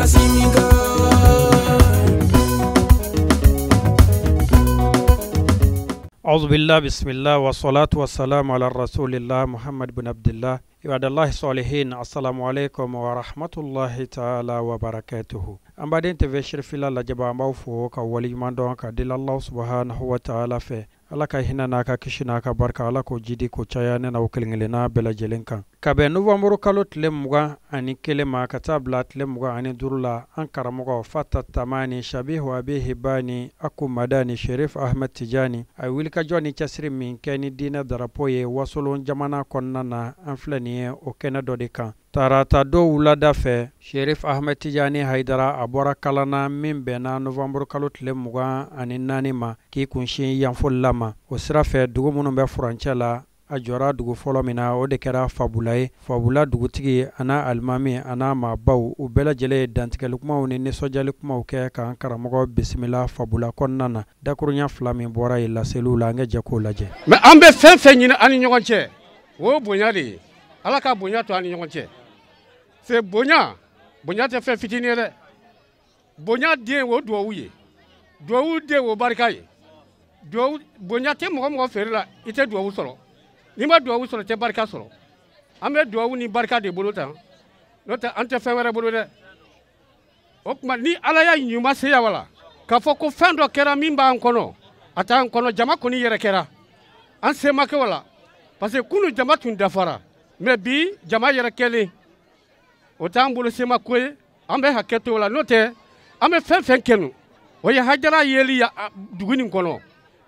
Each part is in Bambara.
Asimi. أعوذ بالله بسم الله والصلاة والسلام على رسول الله محمد بن عبد الله عباد الله الصالحين السلام عليكم ورحمة الله تعالى وبركاته. An baden TV Cherifila lajɛba, an b'aw fo ka waleɲuman dɔn ka deli Allah subhanahu wa ta'ala fɛ, Ala ka hinɛ n'a ka kisi n'a ka barika, Ala k'o jidi k'o caya ne n'aw kelen kelenna bɛɛ lajɛlen kan. Ka bɛn novembre kalo tile 21 ma ka taa bila tile 25 la, an karamɔgɔ Fata Tamani Shabihu Abi Hibani Aku Madani Sherif Ahmed Tijani a ye wulikajɔ ni cɛsiri min kɛ ni diinɛ darapo ye Wasolon jamana kɔnɔna na, an filɛ nin ye o kɛnɛ dɔ de kan. Tarata don wulada fɛ, Sherif Ahmed Tijani Haidara a bɔra kalan na min bɛnna novembre kalo tile 24 ma k'i kunsin Yanfolila ma. O sira fɛ, dugu minnu bɛ furancɛ la, a jɔra dugu fɔlɔ min na, o de kɛra Fabula ye. Fabula dugutigi a n'a alimami a n'a maabaw, u bɛɛ lajɛlen ye dantigɛli kumaw ni nisɔndiyali kumaw kɛ k'an karamɔgɔ bisimila Fabula kɔnɔna na. Dakurunya fila min bɔra yen laseliw la, an ka jɛ k'o lajɛ. Mais an bɛ fɛn fɛn ɲini an ni ɲɔgɔn cɛ, o ye bonya de ye. Ala ka bonya to an ni ɲɔgɔn cɛ. C'est bonya, bonya tɛ fɛn fitinin ye dɛ. Bonya den o duwawu ye, duwawu den o barika ye. Duwawu bonya tɛ mɔgɔ mɔgɔ feere la, i tɛ duwawu sɔrɔ. N'i ma duwawu sɔrɔ, i tɛ barika sɔrɔ. An bɛ duwawu ni barika de bolo tan, n'o tɛ an tɛ fɛn wɛrɛ bolo dɛ. O tuma ni Ala y'a ɲuman se yan wala k'a fɔ ko fɛn dɔ kɛra min b'an kɔnɔ, a t'an kɔnɔ, jama kɔni yɛrɛ kɛra. An se ma kɛ o la, parce que kunun jama tun dafara, mais bi jama yɛrɛ kɛlen, o t'an bolo sema ko ye. An bɛ hakɛ to o la, n'o tɛ an bɛ fɛn fɛn kɛ nu, o ye Hayidara yeli ya dugu nin kɔnɔ.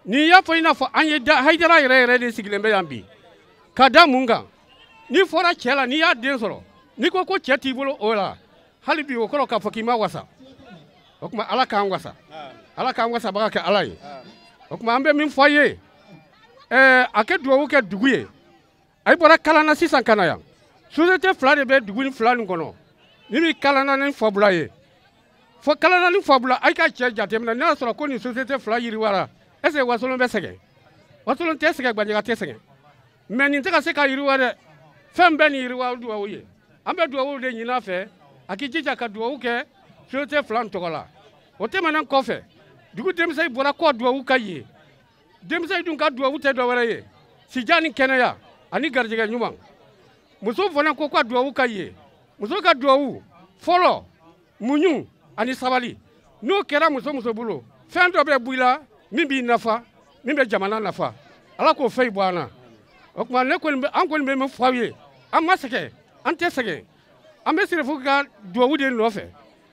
N'i y'a fɔ i n'a fɔ an ye Hayidara yɛrɛ yɛrɛ de sigilen bɛ yan bi, ka da mun kan? N'i fɔra cɛ la, n'i y'a den sɔrɔ, n'i ko ko cɛ t'i bolo o la, hali bi o kɔrɔ k'a fɔ k'i ma wasa. O tuma Ala k'an wasa, Ala k'an wasabaga kɛ Ala ye. O tuma an bɛ min fɔ a ye, a kɛ dugawu kɛ dugu ye. A bɔra kalan na sisan ka na yan. Société fila de bɛ dugu ni fila nin kɔnɔ, ni bɛ kalan ni Fabula ye. Fɔ kalan ni Fabula, a ka cɛ jateminɛ n'a sɔrɔ ko nin société fila yiriwara, est ce que Wasolon bɛ sɛgɛn? Wasolon tɛ sɛgɛn, Bandiaga tɛ sɛgɛn. Mais nin tɛ ka se ka yiriwa dɛ. Fɛn bɛɛ ni yiriwa duwawu ye. An bɛ duwawu de ɲini a fɛ, a k'i jija ka duwawu kɛ société fila nin tɔgɔ la. O tɛmɛnen kɔfɛ, dugu denmisɛnnin bɔra kɔ duwawu ka ye. Denmisɛnnin dun ka duwawu tɛ dɔwɛrɛ ye, sija ni kɛnɛya ani garijɛgɛ ɲuman. Muso fana ko ka duwawu ka ye. Muso ka duwawu fɔlɔ, muɲu ani sabali. N'o kɛra muso muso bolo, fɛn dɔ bɛ bɔ i la min b'i nafa, min bɛ jamana nafa. Ala k'o fɛn bɔ an na. O tuma ne kɔni bɛ, an kɔni bɛ min fɔ aw ye, an ma sɛgɛn, an tɛ sɛgɛn. An bɛ Sirifu ka duwawu de nɔfɛ,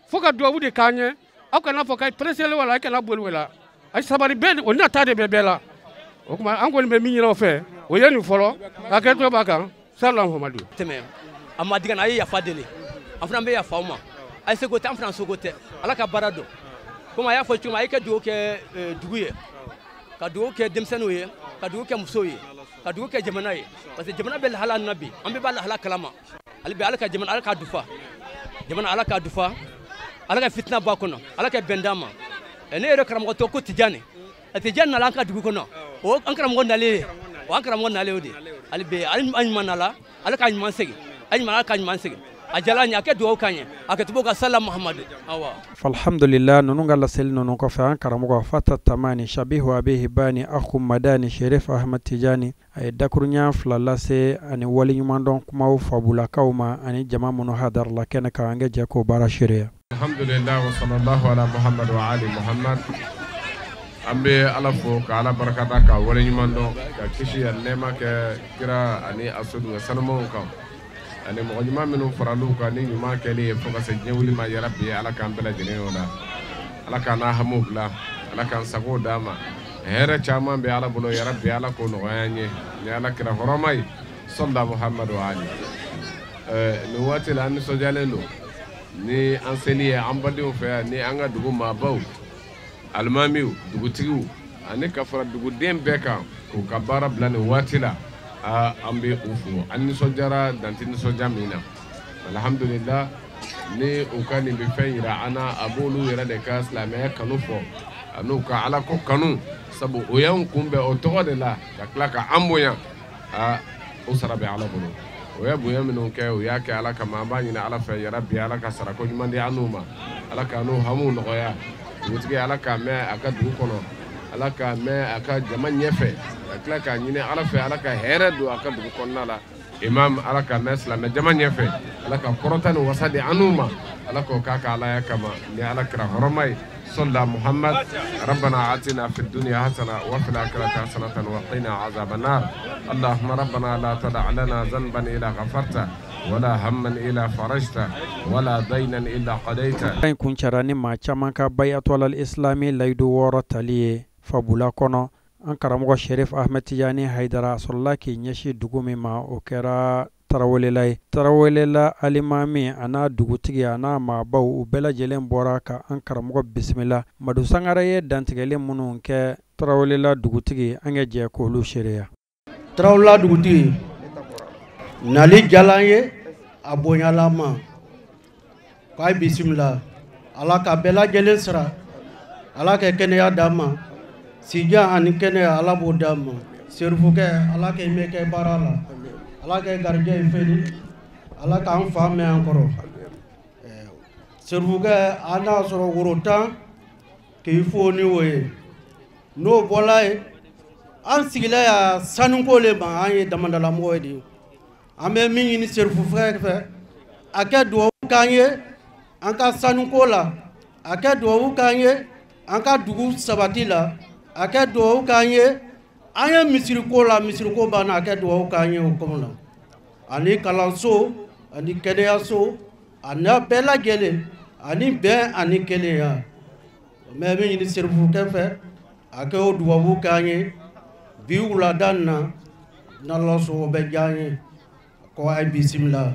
fo ka duwawu de k'an ɲɛ. Aw kana fɔ k'a pressé wala a kana boli wala. A sabali bɛɛ, o nata de bɛ bɛɛ la. O tuma an kɔni bɛ min ɲini aw fɛ, o ye nin fɔlɔ, hakɛ to b'a kan. Sallallahu Muhammadu. Tɛmɛ a ma digana, a ye yafa deli, an fana bɛ yafa aw ma. A ye seko tɛ, an fana seko tɛ. Ala ka baara don. Komi a y'a fɔ cogo min, a ye kɛ dugawu kɛ dugu ye, ka dugawu kɛ denmisɛnninw ye, ka dugawu kɛ musow ye, ka dugawu kɛ jamana ye. Parce que jamana bɛ lahala min na bi, an bɛɛ b'a lahala kalama. Hali bi Ala ka jamana, Ala k'a dufa. Jamana Ala k'a dufa. Ala ka fitina bɔ a kɔnɔ, Ala ka bɛn d'an ma. Ne yɛrɛ karamɔgɔ tɔgɔ ko Tijani. Tijani nana an ka dugu kɔnɔ. O an karamɔgɔ nalen ye. O an karamɔgɔ nalen o de. Hali bi an ɲuman nala, Ala k'a ɲuman segin. A ɲuman, Ala k'a ɲuman segin. A diyara an ye, a kɛ dugawu k'an ye. A kɛ tubabu ka sala Muhamadu. Awa. Alhamdulillah, ninnu ka laseli ninnu kɔfɛ, an karamɔgɔ Fata Tamani Shabihu Abi Hibani Aku Madani Sherif Ahmed Tijani a ye dakurunya fila lase ani waleɲumandɔn kumaw Fabulakaw ma ani jama minnu hadarala kɛnɛ kan, an ka jɛ k'o baara seereya. Alhamdulillah wa sallallahu ala Muhammad wa ali Muhammad. An bɛ Ala fo ka Ala barikada ka waleɲuman dɔn ka kisi ani nɛɛma kɛ kira ani a soden sanumanw kan ani mɔgɔ ɲuman minnu faral'u kan ni ɲuman kɛli ye fo ka se diɲɛ wuli ma. Yarabi Ala k'an bɛɛ lajɛlen o la, Ala k'an n'a hamiw dilan, Ala k'an sago d'an ma. Hɛrɛ caman bɛ Ala bolo, yarabi Ala k'o nɔgɔya an ye ni Ala kira hɔrɔma ye sallallahu Muhammad wa ali. Nin waati la an nisɔndiyalen don ni an seli ye an badenw fɛ yan ni an ka dugu maabaw, alimamiw, dugutigiw ani ka fara duguden bɛɛ kan k'u ka baara bila nin waati la. An bɛ u fo, an nisɔndiyara danti nisɔndiya min na. Alhamdulillah, ni u ka nin bɛ fɛn yira an na, a b'olu yɛrɛ de ka silamɛya kanu fɔ an'u ka Ala ko kanu, sabu o y'anw kunbɛn o tɔgɔ de la ka tila ka an bonya. O sara bɛ Ala bolo. O ye bonya minnu kɛ, u y'a kɛ Ala kama. An b'a ɲini Ala fɛ, yarabi, Ala ka sarako ɲuman di an n'u ma, Ala k'a n'u hamuw nɔgɔya. Dugutigi, Ala k'a mɛn a ka dugu kɔnɔ, Ala k'a mɛn a ka jama ɲɛfɛ, ka tila k'a ɲini Ala fɛ, Ala ka hɛrɛ don a ka dugu kɔnɔna la. Imam, Ala k'a mɛn silamɛ jama ɲɛfɛ, Ala ka kɔrɔta ni wasa di an n'u ma, Ala k'o k'a ka Alaya kama ni Ala kira hɔrɔma ye. صلى محمد. ربنا آتنا في الدنيا حسنة وفي الآخرة حسنة وقنا عذاب النار. اللهم ربنا لا تدع لنا ذنبا إلا غفرته، ولا هما إلا فرجته، ولا دينا إلا قضيته. In kuncɛra ni maa caman ka bayatu alal islami layidu 6 tali ye Fabula kɔnɔ. An karamɔgɔ Sherif Ahmed Tijani Hayidara sɔrɔla k'i ɲɛsin dugu min ma, o kɛra Tarawelela ye. Tarawelela alimami a n'a dugutigi a n'a maabaw, u bɛɛ lajɛlen bɔra ka an karamɔgɔ bisimila. Madu Sangare ye dantigɛli minnu kɛ Tarawelela dugutigi, an ka jɛ k'olu seereya. Tarawelela dugutigi nali diyala an ye, a bonyala an ma, k'a bisimila. Ala ka bɛɛ lajɛlen sara, Ala ka kɛnɛya d'an ma, sijan ani kɛnɛya Ala b'o d'an ma. Serifukɛ, Ala k'i mɛn kɛ baara la, Ala ka garijɛ in feni, Ala k'an fa mɛn an kɔrɔ. Serifukɛ, an n'a sɔrɔ woro 10 k'i fo ni o ye. N'o bɔla yen, an sigila yan sanuko le ma, an ye damadalamɔgɔ ye de. An bɛ min ɲini serifukɛ fɛ, a kɛ duwawu k'an ye an ka sanuko la, a kɛ duwawu k'an ye an ka dugu sabati la, a kɛ duwawu k'an ye an ye misiriko la, misiriko banna, a kɛ duwawu k'an ye o kɔnɔ la. Ani kalanso, ani kɛnɛyaso, ani a bɛɛ lajɛlen, ani bɛn ani kelenya. Mɛ min ɲini serifukɛ fɛ, a kɛ o duwawu k'an ye bi wulada in na, n'Ala sɔn o bɛ diya an ye. Ko a ye bisimila.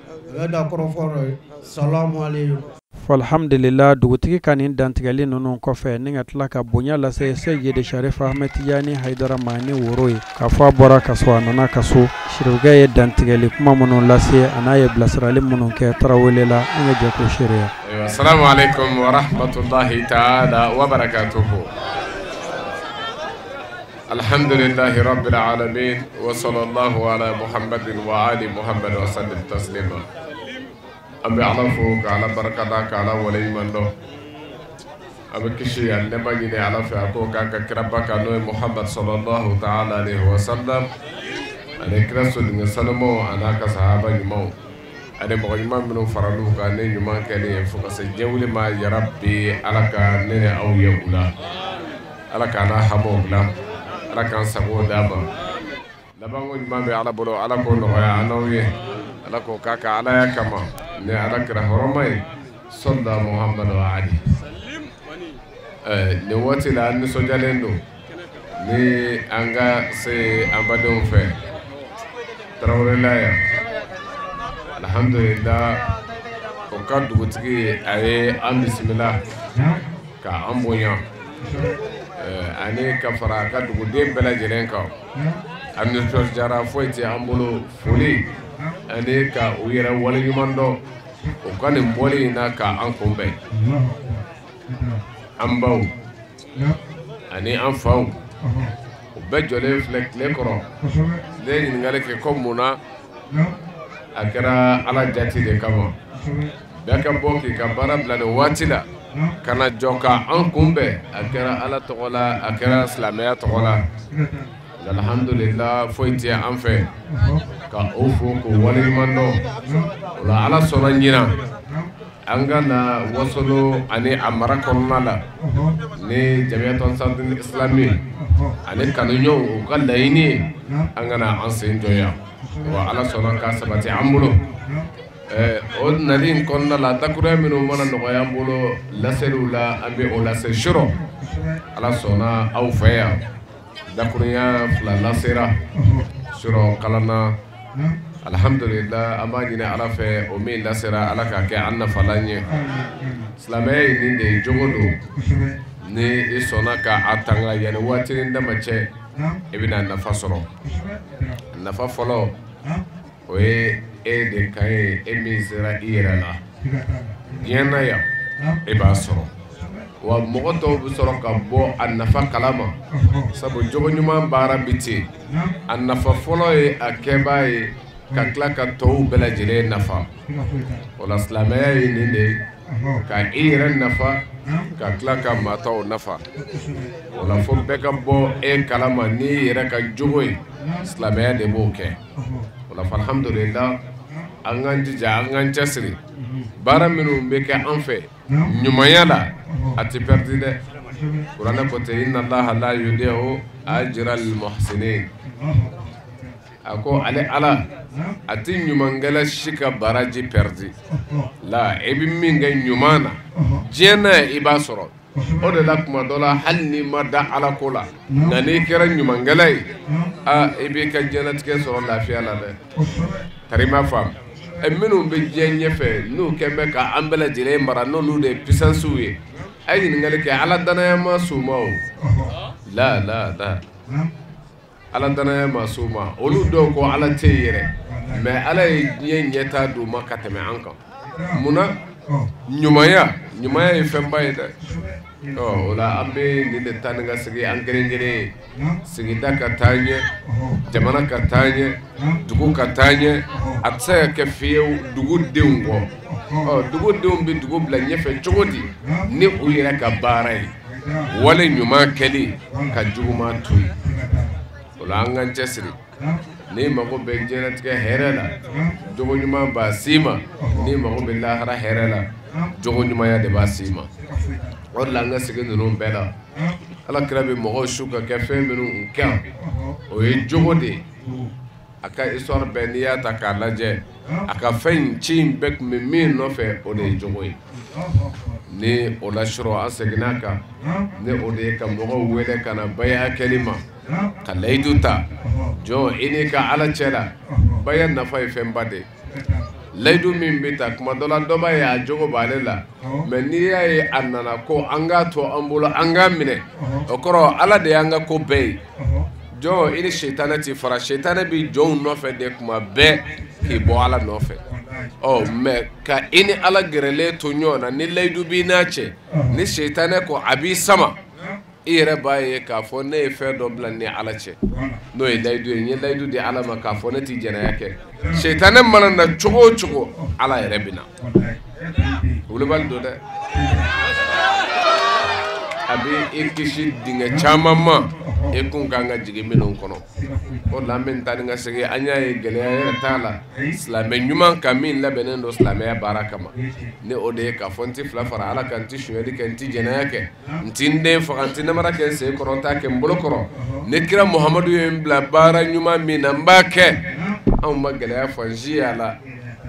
A bɛ da kɔrɔfɔ rɔ ye. Salamu aleykum. Alhamdulillah, dugutigi ka nin dantigɛli ninnu kɔfɛ, ni ka tila ka bonya lase Seyidi Sharif Ahmed Tijani Hayidara ma ni woro ye, k'a fɔ a bɔra ka so, a nana ka so. Sirifukɛ ye dantigɛli kuma minnu lase, a n'a ye bilasirali minnu kɛ Tarawele la, an ka jɛ k'o seereya. Assalamu alaikum wa rahmatullahi ta'ala wa barakatuhu. Alhamdulillahi rabbil alamin wa sallallahu ala Muhammadin wa ali Muhammad wa sallim taslima. An bɛ Ala fo ka Ala barika da, ka Ala waleɲuman dɔn. An bɛ kisi ani nɛɛma ɲini Ala fɛ, a k'o k'a ka kiraba kan, n'o ye Muhammad sallallahu ta'ala alayhi wa sallam, ani kira sodenkɛ sanumaw a n'a ka sahaba ɲumanw, ani mɔgɔ ɲuman minnu faral'u kan ni ɲuman kɛlen ye fo ka se diɲɛ wuli ma. Yarabi, Ala ka ne ni aw ye u la, Ala k'an n'a hamaw dilan, Ala k'an sago d'a ma. Labanko ɲuman bɛ Ala bolo, Ala k'o nɔgɔya an n'aw ye, Ala k'o k'a ka Alaya kama ni Ala kira hɔrɔma ye. Sɔlila Muhammad wa ali. Nin waati la, an nisɔndiyalen don ni an ka se an badenw fɛ Tarawelela yan. Alhamdulillah, o ka dugutigi a ye an bisimila ka an bonya, ani ka fara a ka duguden bɛɛ lajɛlen kan. An nisɔndiyara, foyi tɛ an bolo foli ani ka u yɛrɛ waleɲuman dɔn u ka nin bɔli in na ka an kunbɛn. An baw ani an faw, u bɛɛ jɔlen filɛ tile kɔrɔ. Ne ye ɲininkali kɛ ko mun na, a kɛra Ala jati de kama. Bɛɛ ka bɔ k'i ka baara bila nin waati la ka na jɔ ka an kunbɛn, a kɛra Ala tɔgɔ la, a kɛra silamɛya tɔgɔ la. Alhamdulillah, foyi tɛ an fɛ ka o fo k'o waleɲuman dɔn. O la, Ala sɔnna ɲinan an ka na Wasolo ani a mara kɔnɔna la ni Jamiyatu Ansarudin Islami ani kanuɲɔgɔnw, u ka laɲini ye an ka na an sen jɔ yan, wa Ala sɔnna k'a sabati an bolo. O nali in kɔnɔna la, dakuruya minnu mana nɔgɔya an bolo laseliw la, an bɛ o lase surɔ. Ala sɔnna aw fɛ yan, dakurunya 2 lasera surɔ kalan na. Alhamdulillah, an b'a ɲini Ala fɛ, o min lasera, Ala k'a kɛ an nafalan ye. Silamɛya ye nin de ye, jogo don. Ni i sɔnna ka a tanga yanni waatinin dama cɛ, i bɛna nafa sɔrɔ. Nafa fɔlɔ, o ye e de kan ye, e min sera i yɛrɛ la diɲɛ na yan, e b'a sɔrɔ. Wa mɔgɔ tɔw bɛ sɔrɔ ka bɔ a nafa kalama, sabu jogo ɲuman baara bi ten. A nafa fɔlɔ ye a kɛbaa ye. ka tila ka tɔw bɛɛ lajɛlen nafa. O la silamɛya ye nin de ye, ka i yɛrɛ nafa ka tila ka maa tɔw nafa. O la fo bɛɛ ka bɔ e kalama n'i yɛrɛ ka jogo ye, silamɛya de b'o kɛ. O la alhamdulillah, an k'an jija, an k'an cɛsiri, baara minnu bɛ kɛ an fɛ ɲumanya la, a tɛ pɛridi dɛ. Kuranɛ ko ten, inna Allaha la yudi'u ajra al-muhsinin. A ko ale Ala a tɛ ɲumankɛla si ka baraji pɛridi la. E bɛ min kɛ ɲuman na diɲɛ na, i b'a sɔrɔ. O de la tuma dɔ la, hali n'i ma da Ala ko la, nka n'i kɛra ɲumankɛla ye, aa, i b'i ka diɲɛlatigɛ sɔrɔ lafiya la dɛ. Tari ma faamu, minnu bɛ diɲɛ ɲɛfɛ, n'u kɛn bɛ ka an bɛɛ lajɛlen mara, n'olu de ye puissance ye, a ye ɲininkali kɛ, Ala danaya ma s'u ma o la la la, Ala danaya ma s'u ma. Olu dɔw ko Ala tɛ yen yɛrɛ, mais Ala ye diɲɛ ɲɛtaa d'u ma ka tɛmɛ an kan. Munna? Ɲumanya, ɲumanya ye fɛnba ye dɛ. Ɔ, o la an bɛ nin de taa ni ka segin an kelen kelen ye, sigida ka taa ɲɛ, jamana ka taa ɲɛ, dugu ka taa ɲɛ. A tɛ se ka kɛ fiyewu dugu denw kɔ. Ɔ, dugu denw bɛ dugu bila ɲɛfɛ cogo di ni u yɛrɛ ka baara ye wale ɲuman kɛli ka juguman to yen? O la an k'an cɛsiri. N'i mago bɛ diɲɛlatigɛ hɛrɛ la, jogo ɲuman b'a s'i ma. N'i mago bɛ lahara hɛrɛ la, jogo ɲumanya de b'a s'i ma. O de la an ka sigi ninnu bɛɛ la, Ala kira bɛ mɔgɔw su ka kɛ fɛn minnu kɛ, o ye jogo de ye. A ka histoire bɛɛ, n'i y'a ta k'a lajɛ, a ka fɛn in ci in bɛɛ tun bɛ min nɔfɛ, o de ye jogo ye. Ni o la sɔrɔ an seginna kan, ni o de ye ka mɔgɔw wele ka na baya kɛli ma, ka layidu ta jɔn i n'i ka Ala cɛ la. Baya nafa ye fɛnba de ye. Layidu min bɛ ta, kuma dɔ la dɔ b'a ye a jogo b'ale la, mais n'i y'a ye a nana ko an k'a to an bolo, an k'a minɛ, o kɔrɔ Ala de y'an ka ko bɛɛ ye. Jɔn i ni sitanɛ ti fara, sitanɛ bɛ jɔnw nɔfɛ de kuma bɛɛ k'i bɔ Ala nɔfɛ. Ɔ, mais ka i ni Ala gɛrɛlen to ɲɔgɔn na, ni layidu b'i n'a cɛ, ni sitanɛ ko a b'i sama, i yɛrɛ b'a ye k'a fɔ ne ye fɛn dɔ bila ni Ala cɛ, n'o ye layidu ye. N ye layidu di Ala ma k'a fɔ ne t'i jɛnɛya kɛ. Sitanɛ mana na cogo o cogo, Ala yɛrɛ bɛ na. Wulibali don dɛ, a bɛ i kisi dingɛ caman ma e kun kan ka jigin minnu kɔnɔ. O la an bɛ taa ni ka segin, an y'a ye gɛlɛya yɛrɛ t'a la. Silamɛ ɲuman ka min labɛnnen don silamɛya baara kama, ni o de ye k'a fɔ n tɛ fila fara Ala kan, n tɛ sonyali kɛ, n tɛ jɛnɛya kɛ, n tɛ n den faga, n tɛ namara kɛ n sen kɔrɔ, n t'a kɛ n bolo kɔrɔ. Ni kira Muhamadu ye n bila baara ɲuman min na, n b'a kɛ. Anw ma gɛlɛya fan si y'a la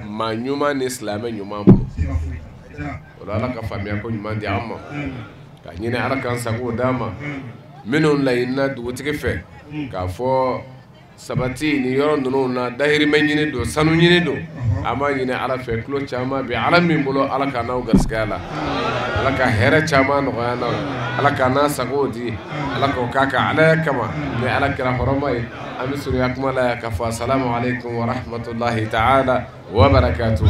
maa ɲuman ni silamɛ ɲuman bolo. O la Ala ka faamuya ko ɲuman di an ma, ka ɲini Ala k'an sago d'an ma. Minnu laɲinina dugutigi fɛ k'a fɔ sabati ni yɔrɔ ninnu na, dahirimɛ ɲini don, sanu ɲini don, an b'a ɲini Ala fɛ, tulo caman bɛ Ala min bolo, Ala k'a n'aw garisigɛ la, Ala ka hɛrɛ caman nɔgɔya n'aw, Ala k'a n'a sago di, Ala k'o k'a kan Alaya kama ni Ala kɛra hɔrɔma ye. An bɛ surunya kuma la yan k'a fɔ asalamu aleykum wa rahmatulahi ta'ala wa barakatuhu.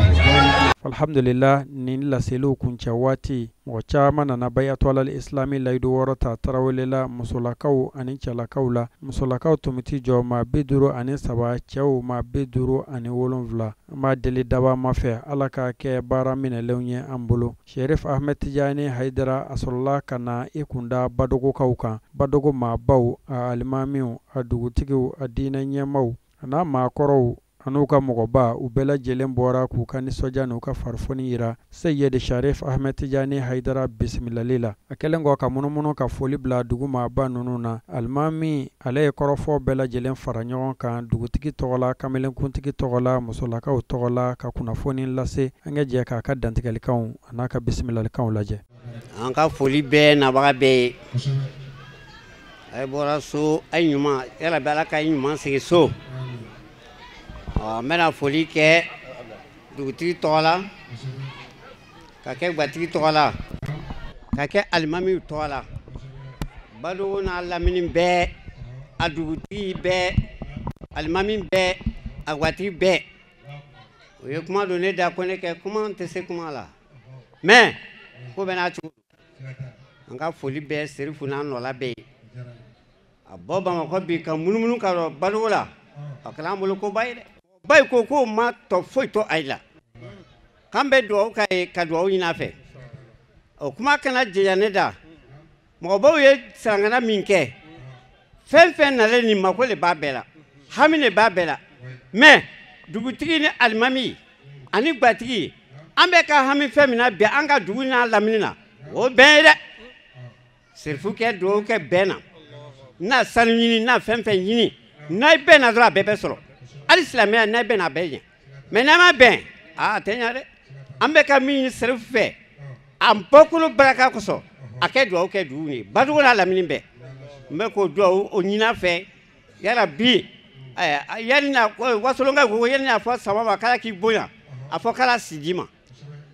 Alhamdulillah, nin laseliw kuncɛ waati, mɔgɔ caman nana bayatu alal islami layidu wɔɔrɔ ta Tarawele la, musolakaw ani cɛlakaw la. Musolakaw tun bɛ t'i jɔ maa 53, cɛw maa 57. An b'a deli daba ma fɛ, Ala k'a kɛ baara minɛlenw ye an bolo. Sherif Ahmed Tijani Hayidara, a sɔrɔla ka na i kunda Badogokaw kan. Badogo maabaw, a alimamiw, a dugutigiw, a diinɛ ɲɛmaaw, a n'a maakɔrɔw, an'u ka mɔgɔba, u bɛɛ lajɛlen bɔra k'u ka nisɔndiya n'u ka farifoni yira Seyidi Sharif Ahmed Tijani Hayidara bisimilali la. A kɛlen kɔ ka munumunu ka foli bila dugu maaba ninnu na, alimami ale ye kɔrɔfɔ bɛɛ lajɛlen fara ɲɔgɔn kan dugutigi tɔgɔ la, kamelenkuntigi tɔgɔ la, musolakaw tɔgɔ la, ka kunnafoni lase. An ka jɛ k'a ka dantigɛlikanw a n'a ka bisimilalikanw lajɛ. An ka foli bɛɛ nabaga bɛɛ ye. A ye bɔra so, a ye ɲuman yala bɛ, Ala ka ɲuman segin so. N bɛna foli kɛ dugutigi tɔgɔ la, ka kɛ gatigi tɔgɔ la, ka kɛ alimamiw tɔgɔ la, Badogo n'a lamini bɛɛ, a dugutigi bɛɛ, alimami bɛɛ, a gatigi bɛɛ. O ye kuma don ne da ko ne kɛ kuma, n tɛ se kuma la, mais ko bɛɛ n'a cogo. An ka foli bɛɛ Serifu n'a nɔla bɛɛ ye. A bɔ Bamakɔ bi ka munumunu ka lɔ Badogo la, a kɛra an bolo koba ye dɛ. Bayi ko k'o ma tɔ foyi to a la k'an bɛ dugawu k'a ye ka dugawu ɲini a fɛ o kuma kana janya ne da mɔgɔbaw ye sirankana min kɛ fɛn fɛn nalen nin mako de b'a bɛɛ la hami de b'a bɛɛ la mɛ dugutigi ni alimami ani gatigi an bɛ ka hami fɛn min na bi an ka dugu n'a lamini na o bɛn ye dɛ serifu kɛ dugawu kɛ bɛn na n'a sanu ɲini n'a fɛn fɛn ɲini n'a bɛn na dɔrɔn a bɛɛ bɛ sɔrɔ hali silamɛya n'a bɛn na a bɛɛ ɲɛ mɛ n'a ma bɛn a tɛ ɲɛ dɛ an bɛ ka min ɲini serifu fɛ a bɔkolo baraka kosɔn a kɛ dugawu kɛ dugu ye Badogo n'a lamini bɛɛ n bɛ k'o dugawu o ɲini a fɛ yala bi yanni na wasolonkaw ko yanni a fɔ sama ma k'ala k'i bonya a fɔ k'ala si d'i ma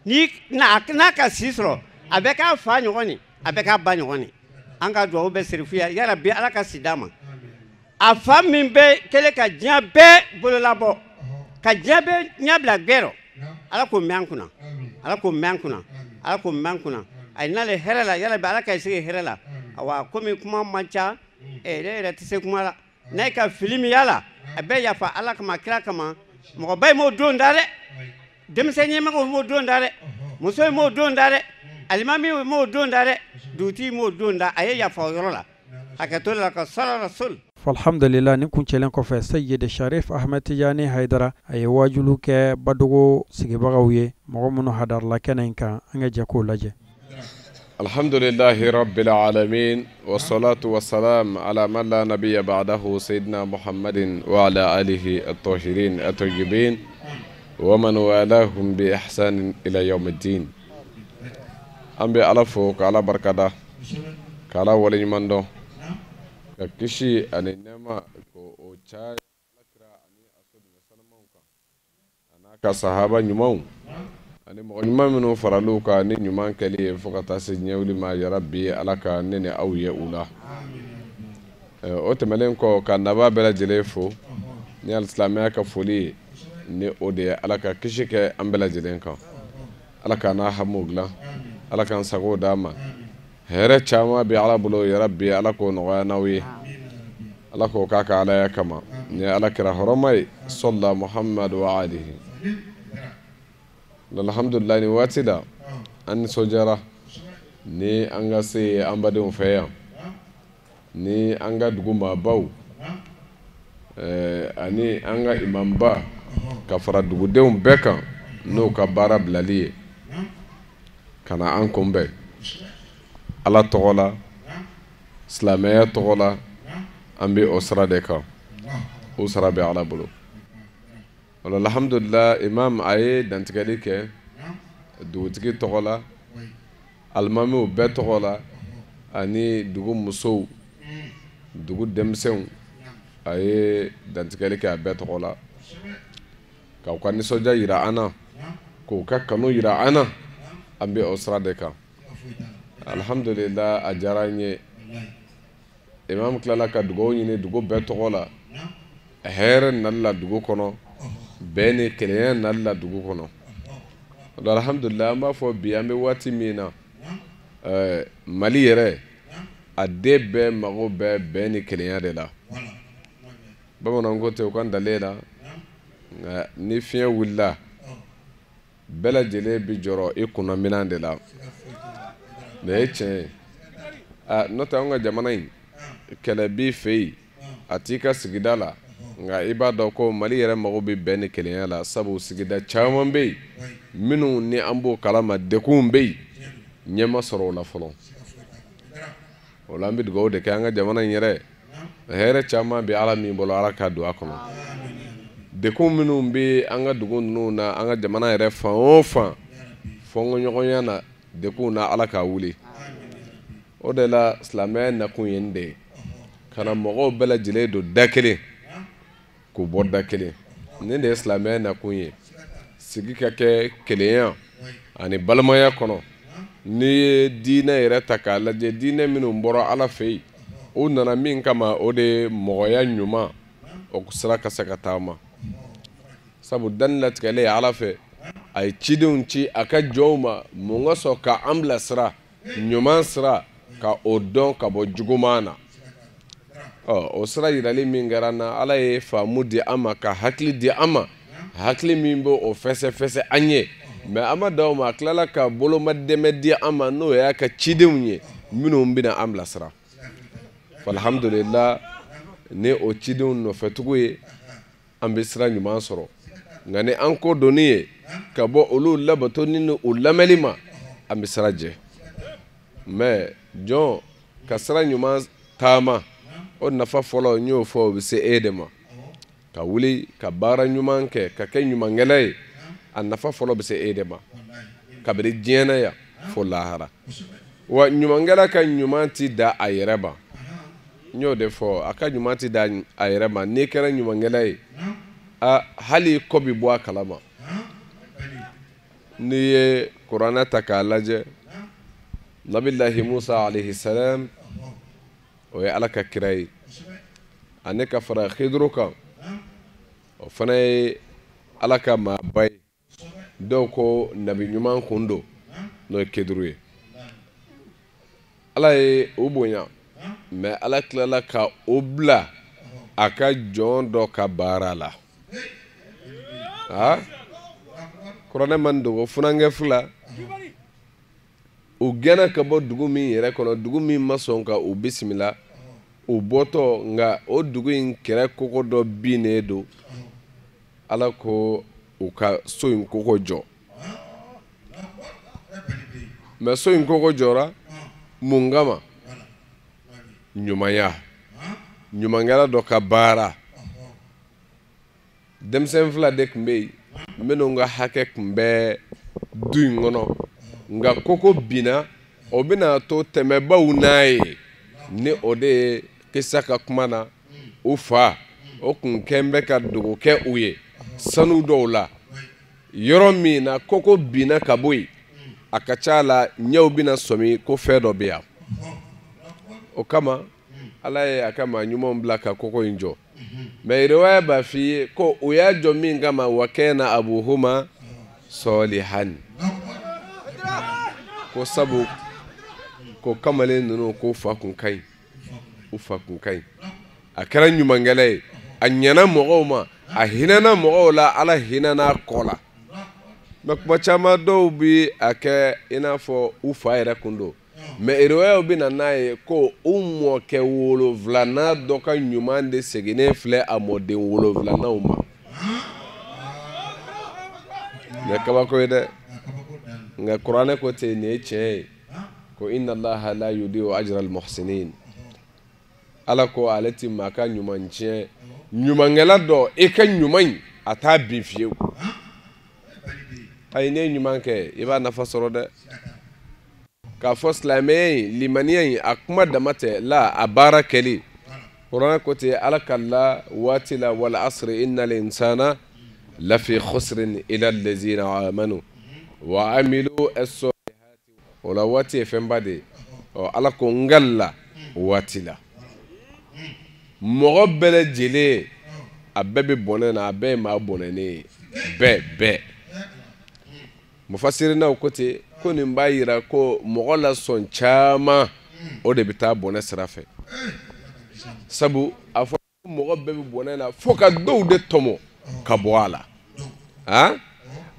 ni n'a ka si sɔrɔ a bɛ k'a fa ɲɔgɔn ni a bɛ k'a ba ɲɔgɔn ni an ka dugawu bɛ serifu ya yala bi ala ka si d'a ma a fa min bɛ kɛlen ka diɲɛ bɛɛ bololabɔ ka diɲɛ bɛɛ ɲɛ bila gbɛrɔ ala k'o mɛn an kunna ala k'o mɛn an kunna ala k'o mɛn an kunna a ye n'ale hɛrɛ la yala bi ala ka sigi hɛrɛ la awa komi kuma man ca ne yɛrɛ tɛ se kuma la n'a ye ka fili min y'a la a bɛ yafa ala kama kira kama mɔgɔba in m'o don da dɛ denmisɛn ɲɛmɔgɔw m'o don da dɛ muso in m'o don da dɛ alimami m'o don da dɛ dugutigi m'o don da a ye yafa o yɔrɔ la hakɛto la ka sara rasul. Alhamdulillah ni kuncɛlen kɔfɛ Seyid Sharif Ahmed Tijani Haidara a ye wajulu kɛ Badogo sigibagaw ye mɔgɔ minnu hadarala kɛnɛ in kan an ka jɛ k'o lajɛ. Alhamdulillahi rabbil alamin wassalatu wassalam ala man la nabiyya ba'dahu sayyidina Muhammadin wa ala alihi at-tahirin at-tayyibin wa man walahum bi ihsanin ila yawmiddin. An bɛ Ala fo ka Ala barikada ka Ala waleɲuman dɔn ka kisi ani nɛɛma ko o caya Alakira ani a soden sanumanw kan a n'a ka sahaba ɲumanw ani mɔgɔ ɲuman minnu faral'u kan ni ɲuman kɛli ye fo ka taa se ɲɛwuli ma yarabi Ala ka ne ni aw ye u la. O tɛmɛnen kɔ ka naba bɛɛ lajɛlen fo ni alisilamɛya ka foli ye ni o de ye Ala ka kisi kɛ an bɛɛ lajɛlen kan Ala k'an n'a hamiw dilan Ala k'an sago d'an ma hɛrɛ caman bɛ Ala bolo yarabi Ala k'o nɔgɔya n'aw ye Ala k'o k'a ka alaya kama ni Ala kɛra hɔrɔma ye sɔlla Muhammadu wa alihi. Alhamdulillah ni waati la an nisɔndiyara ni an ka se an badenw fɛ yan ni an ka dugu maabaw ani an ka imamba ka fara dugudenw bɛɛ kan n'o ka baara bilali ye ka na an kunbɛn Ala tɔgɔ la silamɛya tɔgɔ la an bɛ o sira de kan o sira bɛ Ala bolo. Alhamdulillah imam a ye dantigɛli kɛ dugutigi tɔgɔ la alimamiw bɛɛ tɔgɔ la ani dugu musow dugu denmisɛnw a ye dantigɛli kɛ a bɛɛ tɔgɔ la k'aw ka nisɔndiya yira an na k'u ka kanu yira an na an bɛ o sira de kan. Alhamdulillah a diyara n ye imam tilala ka dugawu ɲini dugu bɛɛ tɔgɔ la hɛrɛ nali la dugu kɔnɔ bɛn ni kelenya nali la dugu kɔnɔ. Alhamdulillah an b'a fɔ bi an bɛ waati min na Mali yɛrɛ a den bɛɛ mago bɛ bɛn ni kelenya de la. Bamananw ko ten u ka dalen la nka ni fiɲɛ wulila bɛɛ lajɛlen bɛ jɔrɔ i kunna minɛn de la. Nin ye tiɲɛ ye n'o tɛ anw ka jamana in kɛlɛ b'i fɛ yen a t'i ka sigida la nka i b'a dɔn ko Mali yɛrɛ mago bɛ bɛn ni kelenya la sabu sigida caman bɛ yen minnu ni an b'o kalama dekunw bɛ yen ɲɛ ma sɔrɔ o la fɔlɔ. O la an bɛ dugawu de kɛ an ka jamana in yɛrɛ hɛrɛ caman bɛ Ala min bolo Ala ka don a kɔnɔ. Dekun minnu bɛ an ka dugu ninnu na an ka jamana yɛrɛ fan o fan fɔnkɔɲɔgɔnya na dekun na Ala k'a wuli. O de la silamɛya nakun ye nin de ye ka na mɔgɔw bɛɛ lajɛlen don da kelen k'u bɔ da kelen nin de ye silamɛya nakun ye sigi ka kɛ kelenya ani balimaya kɔnɔ. N'i ye diinɛ yɛrɛ ta k'a lajɛ diinɛ minnu bɔra Ala fɛ yen u nana min kama o de ye mɔgɔya ɲuman o sira ka se ka taama sabu danni latigɛlen Ala fɛ a ye cidenw ci a ka jɔnw ma mun ka sɔn ka an bilasira ɲuman sira ka o dɔn ka bɔ juguman na. O sira yirali min kɛra an na Ala ye faamu di an ma ka hakili di an ma Hakili min b'o o fɛsɛfɛsɛ an ye, mais an ma dan o ma, a tilala ka boloma dɛmɛ di an ma, n'o y'a ka cidenw ye minnu bɛna an bilasira. Alhamdulillah, ni o cidenw nɔfɛtugu ye, an bɛ sira ɲuman sɔrɔ. Nka ni an kɔ donni ye ka bɔ olu labato ni u lamɛnli ma, an bɛ sira jɛ. Mais jɔn ka sira ɲuman taama, o nafa fɔlɔ n y'o fɔ, o bɛ se e de ma. Ka wuli ka baara ɲuman kɛ, ka kɛ ɲumankɛla ye, a nafa fɔlɔ bɛ se e de ma kabini diɲɛ na yan fo lahara. Wa ɲumankɛla ka ɲuman ti da a yɛrɛ ma, n y'o de fɔ, a ka ɲuman ti da a yɛrɛ ma. N'i kɛra ɲumankɛla ye, a hali kɔ bɛ bɔ a kalama. N'i ye kuranɛ ta k'a lajɛ, nabilahi Musa alayhi salam, o ye Ala ka kira ye, ani ka fara Khidru kan, o fana ye Ala ka maaba ye. Dɔw ko nabi ɲuman kun don, n'o ye Khidru ye. Ala ye o bonya, mais Ala tilala ka o bila a ka jɔn dɔ ka baara la. Kuranɛ man dogo, funankɛ fila u gɛnna ka bɔ dugu min yɛrɛ kɔnɔ, dugu min ma sɔn ka u bisimila, u bɔtɔ, nka o dugu in kɛrɛ koko dɔ binnen don. Ala ko u ka so in koko jɔ. Mais so in koko jɔra mun kama? Ɲumanya, ɲumankɛla dɔ ka baara. Denmisɛn fila de tun bɛ yen minnu ka hakɛ tun bɛ du in kɔnɔ, nka koko binna, o bɛna to tɛmɛbaw n'a ye. Ni o de ye kisa ka kuma na, u fa o kun kɛn bɛ ka dogo kɛ u ye sanu dɔw la. Yɔrɔ min na koko binna ka bɔ yen, a ka ca la ɲɛw bɛna sɔmi ko fɛn dɔ bɛ yan. O kama Ala ye a ka maa ɲumanw bila ka koko in jɔ. Mais riwaya b'a f'i ye ko u y'a jɔ min kama, wa kana abuhuma salihan, ko sabu ko kamalen ninnu ko fa kun ka ɲi, u fa kun ka ɲi. A kɛra ɲumankɛla ye, a ɲɛna mɔgɔw ma, a hinɛna mɔgɔw la, Ala hinɛna a kɔ la. Mais kuma caman dɔw bi a kɛ i n'a fɔ u fa yɛrɛ kun don. Mais riwayaw bɛ na n'a ye ko u mɔkɛ wolonfilanan dɔ ka ɲuman de seginnen filɛ a mɔden wolonfilananw ma. Nin ye kabako ye dɛ, nka kuranɛ ko ten, nin ye tiɲɛ ye, ko inna Allaha la yudi'u ajra al-muhsinin. Ala ko ale ti maa ka ɲuman tiɲɛ. Ɲumankɛla dɔ, i ka ɲuman in a t'a bin fiyewu. Ayi, n'i ye ɲuman kɛ, i b'a nafa sɔrɔ dɛ. K'a fɔ silamɛya in, limaniya in, a kuma dama tɛ la, a baara kɛli. Kuranɛ ko ten, Ala ka la waati la, wal asri innal insana lafi khusrin ila allazina amanu wa amilu as-salihati. O la waati ye fɛnba de ye. Ɔ, Ala ko n ka la waati la, mɔgɔ bɛɛ lajɛlen a bɛɛ bɛ bɔnɛ na, a bɛɛ ye maa bɔnɛnen ye, bɛɛ bɛɛ. Mufasirinaw ko ten, ko nin b'a yira ko mɔgɔ la sɔn caman o de bɛ taa bɔnɛ sira fɛ. Sabu a fɔ mɔgɔ bɛɛ bɛ bɔnɛ na fo ka dɔw de tɔmɔ ka bɔ a la.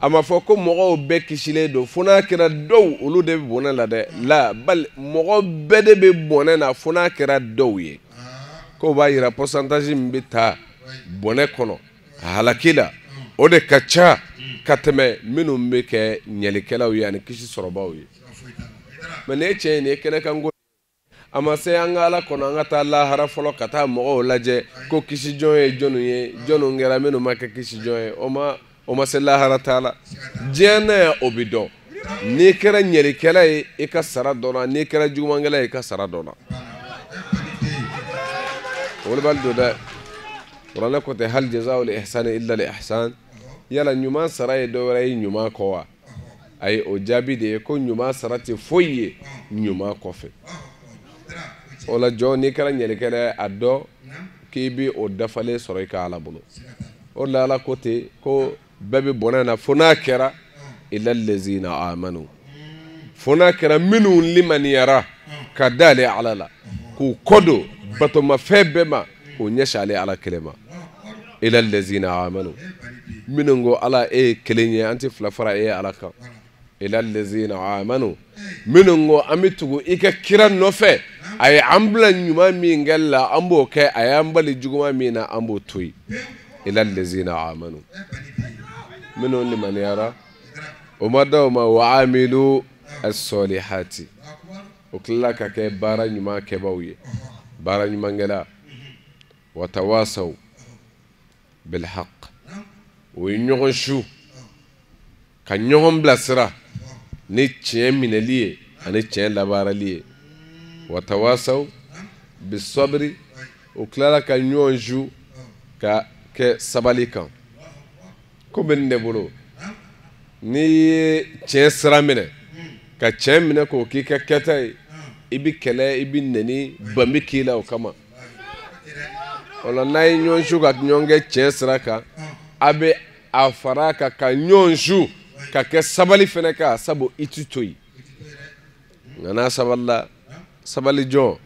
A ma fɔ ko mɔgɔw bɛɛ kisilen don fo n'a kɛra dɔw olu de bɛ bɔnɛ la dɛ. La bali mɔgɔ bɛɛ de bɛ bɔnɛ na fo n'a kɛra dɔw ye. K'o b'a yira pourcentage min bɛ taa bɔnɛ kɔnɔ halaki la, o de ka ca ka tɛmɛ minnu bɛ kɛ ɲɛlikɛlaw ye ani kisi sɔrɔbaw ye. Mais nin ye tiɲɛ ye, nin ye kɛnɛkanko. A ma se an ka Ala kɔnɔ an ka taa lahara fɔlɔ ka taa mɔgɔw lajɛ ko kisi jɔn ye jɔnw ye, jɔnw kɛra minnu ma kɛ kisi jɔn ye. O ma se lahara t'a la. Diɲɛ na yan o bɛ dɔn. N'i kɛra ɲɛlikɛla ye, i ka sara dɔnna. N'i kɛra jugumankɛla ye, i ka sara dɔnna. Wolobali don dɛ. Kuranɛ ko tɛ hal jazaa'ul ihsani illa al ihsan. Yala ɲuman sara ye dɔwɛrɛ ye ɲuman kɔ wa? Ayi, o jaabi de ye ko ɲuman sara tɛ foyi ye ɲuman kɔfɛ. O la jɔn, n'i kɛra ɲɛlikɛla ye, a dɔn k'i bɛ o dafalen sɔrɔ i ka Ala bolo. O de la Ala ko ten ko bɛɛ bɛ bɔnɛ na fo n'a kɛra illa allazina amanu, fo n'a kɛra minnu limaniyara ka da ale Ala la, k'u kɔ don batomafɛn bɛɛ ma, k'u ɲɛsin ale Ala kelen ma. Illa allazina amanu. Minnu ko ala e ye kelen ye, an tɛ fila fara e ala kan. Ila lezina amanu, minnu ko an bɛ tugu i ka kira nɔfɛ, a ye an bila ɲuman min kɛ la an b'o kɛ, a y'an bali juguman min na an b'o to yen. Ila lezina amanu, minnu limaniyara o ma da o ma, wa amilu as-solihati, o tilala ka kɛ baara ɲuman kɛbaaw ye, baara ɲumankɛla. Wa tawasaw bil haqq, o ye ɲɔgɔn su ka ɲɔgɔn bilasira ni tiɲɛ minɛli ye ani tiɲɛ labaarali ye. Wa tawasaw bisabri, o tilala ka ɲɔgɔn su ka kɛ sabali kan. Ko bɛ nin de bolo, n'i ye tiɲɛ sira minɛ ka tiɲɛ minɛ k'o k'i ka kɛta ye, i bɛ kɛlɛ, i bɛ nɛni, ban bɛ k'i la o kama. O la n'a ye ɲɔgɔn su ka ɲɔgɔn kɛ tiɲɛ sira kan, a bɛ a fara a kan ka ɲɔgɔn su ka kɛ sabali fɛnɛ kan, sabu i ti to yen. Nka n'a sabalila, sabali jɔn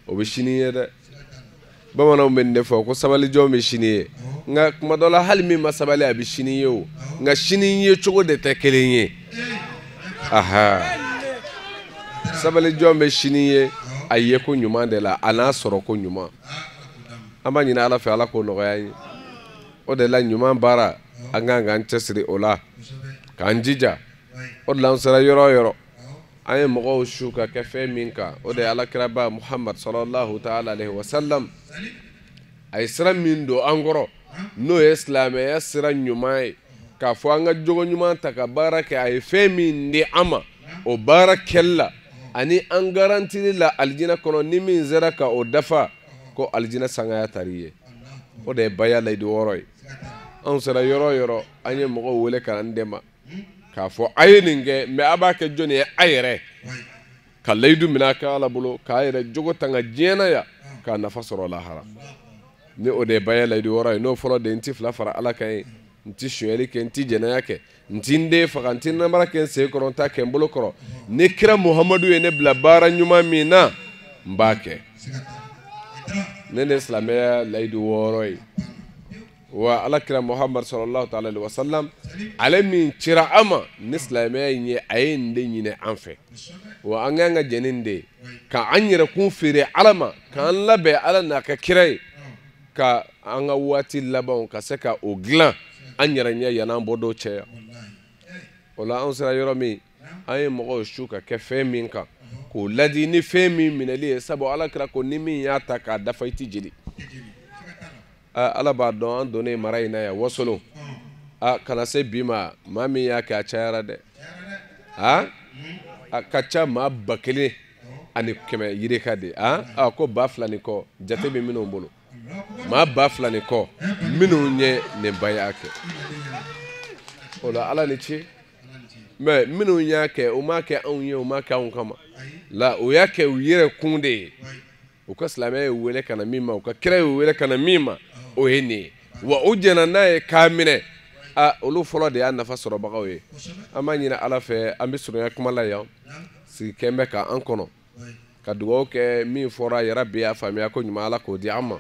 o bɛ sini ye dɛ. Bamananw bɛ nin de fɔ ko sabali jɔn bɛ sini ye, nka kuma dɔ la hali min ma sabali a bɛ sini ye o, nka sini ye cogo de tɛ kelen ye. Aha, sabali jɔn bɛ sini ye a ye ko ɲuman de la, a n'a sɔrɔ ko ɲuman. An b'a ɲini ala fɛ, ala k'o nɔgɔya an ye. O de la ɲuman baara an kan k'an cɛsiri o la, k'an jija. O de la an sera yɔrɔ o yɔrɔ, an ye mɔgɔw su ka kɛ fɛn min kan, o de ye alakiraba Muhammad sallallahu ta'ala alayhi wa sallam, a ye sira min don an kɔrɔ, n'o ye silamɛya sira ɲuman ye, k'a fɔ an ka jogo ɲuman ta ka baara kɛ. A ye fɛn min di an ma o baara kɛli la, ani an garantili la alijinɛ kɔnɔ, ni min sera ka o dafa, ko alijinɛ sangaya tari ye. O de ye baya layidu wɔɔrɔ ye. Anw sera yɔrɔ o yɔrɔ, an ye mɔgɔw wele ka an dɛmɛ k'a fɔ a ye nin kɛ, mɛ a b'a kɛ jɔnni ye? A yɛrɛ ka layidu minɛ a ka ala bolo, k'a yɛrɛ jogo tanga diɲɛ na yan, k'a nafa sɔrɔ lahara. Ni o de ye baya layidu wɔɔrɔ ye, n'o fɔlɔ de ye n ti fila fara ala kan ye, n ti sonyɛli kɛ, n ti jɛnɛya kɛ, n ti n den faga, n ti namara kɛ n sen kɔrɔ, n t'a kɛ n bolo kɔrɔ. Ni kira Muhamadu ye ne bila baara ɲuman min na, n b'a kɛ. Ne de silamɛya layidu wɔɔrɔ ye. Wa ala kira Muhammad sallallahu ta'ala alaihi wa sallam, ale min cira an ma ni silamɛya in ye, a ye nin de ɲini an fɛ. Wa an kan ka jɛn ni nin de ye, ka an yɛrɛ kun feere ala ma, k'an labɛn ala n'a ka kira ye, ka an ka waati labanw ka se ka o dilan an yɛrɛ ɲɛ yann'an bɔ dɔw cɛ yan. O la an sera yɔrɔ min, an ye mɔgɔw su ka kɛ fɛn min kan, k'o ladi ni fɛn min minɛli ye, sabu ala kira ko ni min y'a ta k'a dafa i ti jeli. Ala b'a dɔn an donnen mara in na yan Wasolon, a kana se bi ma, maa min y'a kɛ a cayara dɛ. A ka ca maa 1100 yirika de, a ko 2000 ni kɔ jate bɛ minnu bolo, maa 2000 ni kɔ minnu ye nin baya kɛ. O la ala ni ce. Mɛ minnu y'a kɛ, u m'a kɛ anw ye, u m'a kɛ anw kama la, u y'a kɛ u yɛrɛ kun de ye. U ka silamɛya ye wele ka na min ma, u ka kira ye wele ka na min ma, o ye nin ye. Wa u jɛnna n'a ye k'a minɛ, a olu fɔlɔ de y'a nafa sɔrɔbagaw ye. An b'a ɲini ala fɛ, an bɛ surunya kuma la yan, sigi kɛn bɛ k'an kɔnɔ, ka dugawu kɛ min fɔra yarabi a faamuya ko ɲuman, ala k'o di an ma,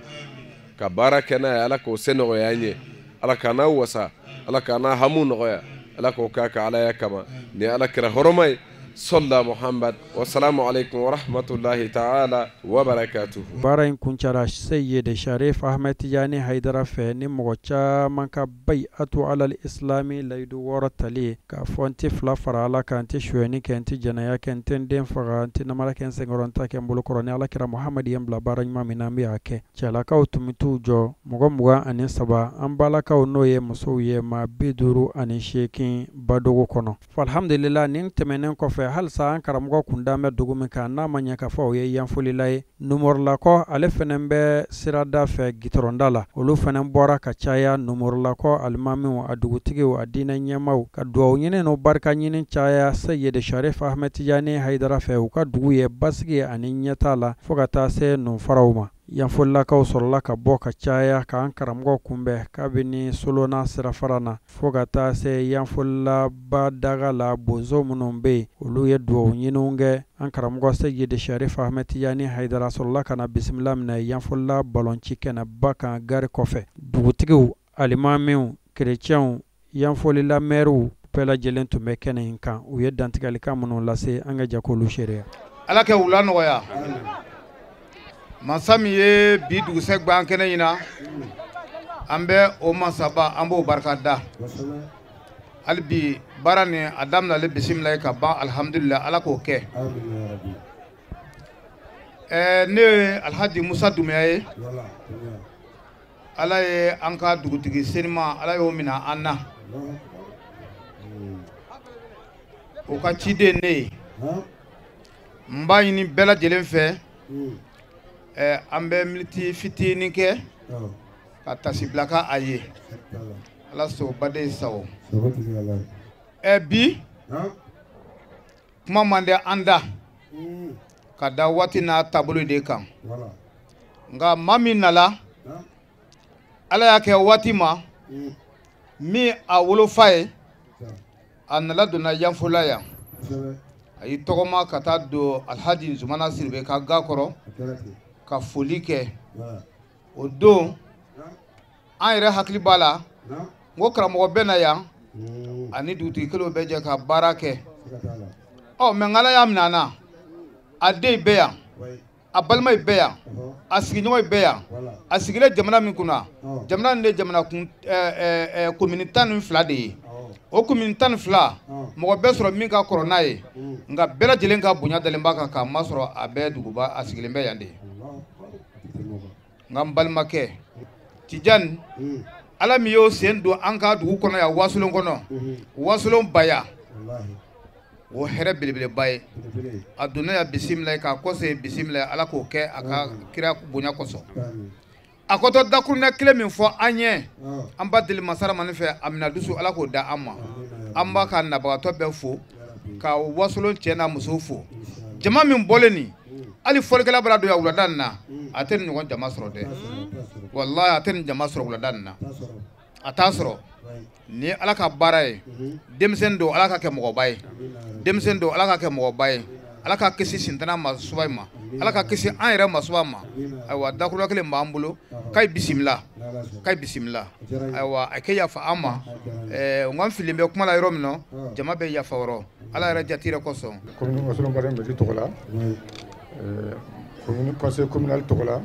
ka baara kɛ n'a ye, ala k'o se nɔgɔya an ye, ala k'an n'a wasa, ala k'an n'a hamu nɔgɔya, ala k'o k'a ka alaya kama ni ala kira hɔrɔma ye. Salla Muhammad wa salamu alaikum wa rahmatullahi ta'ala wa barakatuhu. Baara in kuncɛra Seyid Sharif Ahmed Tijani Hayidara fɛ ni mɔgɔ caman ka bayi atu alal islami layidu wɔɔrɔ tali ye, k'a fɔ n tɛ fila fara ala kan, n tɛ sonyɛni kɛ, n tɛ jɛnɛya kɛ, n tɛ n den faga, n tɛ namara kɛ n senkɔrɔ, n t'a kɛ n bolo kɔrɔ. Ni ala kira Muhamadu ye n bila baara ɲuman min na, n bɛ a kɛ. Cɛlakaw tun bɛ t'u jɔ mɔgɔ 23, an balakaw n'o ye musow ye maa 58 badogo kɔnɔ. Alhamdulillah, nin tɛmɛnen kɔfɛ halisa an karamɔgɔ kun dan bɛ dugu min kan, n'a ma ɲɛ k'a fɔ o ye Yanfolila ye. Numɔrɔlakɔ ale fɛnɛ bɛ sirada fɛ gitɔrɔnda la, olu fɛnɛ bɔra ka caya. Numɔrɔlakɔ alimamiw, a dugutigiw, a diinɛ ɲɛmaaw ka duwawu ɲini n'o barika ɲini caya Seyid Sharif Ahmed Tijani Hayidara fɛ, u ka dugu ye basigi ani ɲɛtaa la fo ka taa se nunfaraw ma. Yanfolilakaw sɔrɔla ka bɔ ka caya k'an karamɔgɔ kunbɛn kabini Solona sirafara na fo ka taa se Yanfolilaba daga la. Bonzo minnu bɛ yen, olu ye duwawu ɲiniw kɛ. An karamɔgɔ Seyid Sharif Ahmed Tijani Hayidara sɔrɔla ka na bisimila minɛ Yanfolila balonci kɛnɛba kan gari kɔfɛ. Dugutigiw, alimamiw, Kerecɛnw, Yanfolila mɛriw bɛɛ lajɛlen tun bɛ kɛnɛ in kan. U ye dantigɛlikan minnu lase, an ka jɛ k'olu seereya. Ala kɛ wula nɔgɔya. Masa min ye bi dugusɛ gban kɛnɛ in na, an bɛ o masaba, an b'o barika da. Hali bi baara nin a daminɛlen bisimila ka ban, alihamudulila, Ala k'o kɛ. Ne ye Alhaji Musa Dumuya ye. Ala ye an ka dugutigi senima, Ala y'o minɛ an na. O ka ciden ne ye. N b'a ɲini bɛɛ lajɛlen fɛ, an bɛ miniti fitinin kɛ ka tasibila ka a ye. Ala sɔn baden sago. Bi kuma man di an da ka da waati n'a taabolo de kan, nka maa min nana, Ala y'a kɛ waati ma min a wolofa ye, a nana donna Yanfola yan. A y'i tɔgɔma ka taa don Alhaji Zumana Siribe ka ga kɔrɔ ka foli kɛ. O don an yɛrɛ hakili b'a la, n ko karamɔgɔ bɛ na yan ani dugutigi kelenw bɛ jɛ ka baara kɛ. Ɔ mɛ Ala y'a minɛ an na, a den bɛ yan, a balima bɛ yan, a sigiɲɔgɔn bɛ yan. A sigilen jamana min kunna, jamana nin de jamana kun komini 12 de ye. O komini 12, mɔgɔ bɛ sɔrɔ min ka kɔrɔ n'a ye, nka bɛɛ lajɛlen ka bonya dalen b'a kan k'a masɔrɔ a bɛ duguba, a sigilen bɛ yan de. Nka n balimakɛ Tijani, Ala min y'o sen don an ka dugu kɔnɔ yan, Wasolon kɔnɔ, Wasolon Baya, o hɛrɛ belebeleba ye. A donna yan bisimila k'a kɔse bisimila, Ala k'o kɛ a ka kira bonya kosɔn. A kɔtɔ dakuruɲɛ kelen min fɔ an ye, an ba deli masaramani fɛ, a minɛ dusu, Ala k'o da an ma. An b'a ka nabagatɔ bɛɛ fo, ka Wasolon cɛ n'a muso fo. Jama min bɔlen nin, hali fɔlikɛla bɔra don yan wulada nin na, a tɛ nin ɲɔgɔn jama sɔrɔ dɛ. Walahi a tɛ nin jama sɔrɔ wulada nin na, a t'a sɔrɔ. Ni Ala ka baara ye, denmisɛnnin don, Ala ka kɛ mɔgɔba ye. Denmisɛnnin don, Ala ka kɛ mɔgɔba ye. Ala ka kisi sintana ma suba ma, Ala ka kisi an yɛrɛ ma suba ma. Ayiwa, dakuruya kelen b'an bolo, k'ayi bisimila, k'ayi bisimila. Ayiwa, a kɛ yafa an ma. N ka fili bɛ kuma la yɔrɔ min na, jama bɛ yafa yɔrɔ, Ala yɛrɛ jate yɛrɛ kosɔn. Commune Wasolon Baden mairie tɔgɔ la, commune conseil communal tɔgɔ la,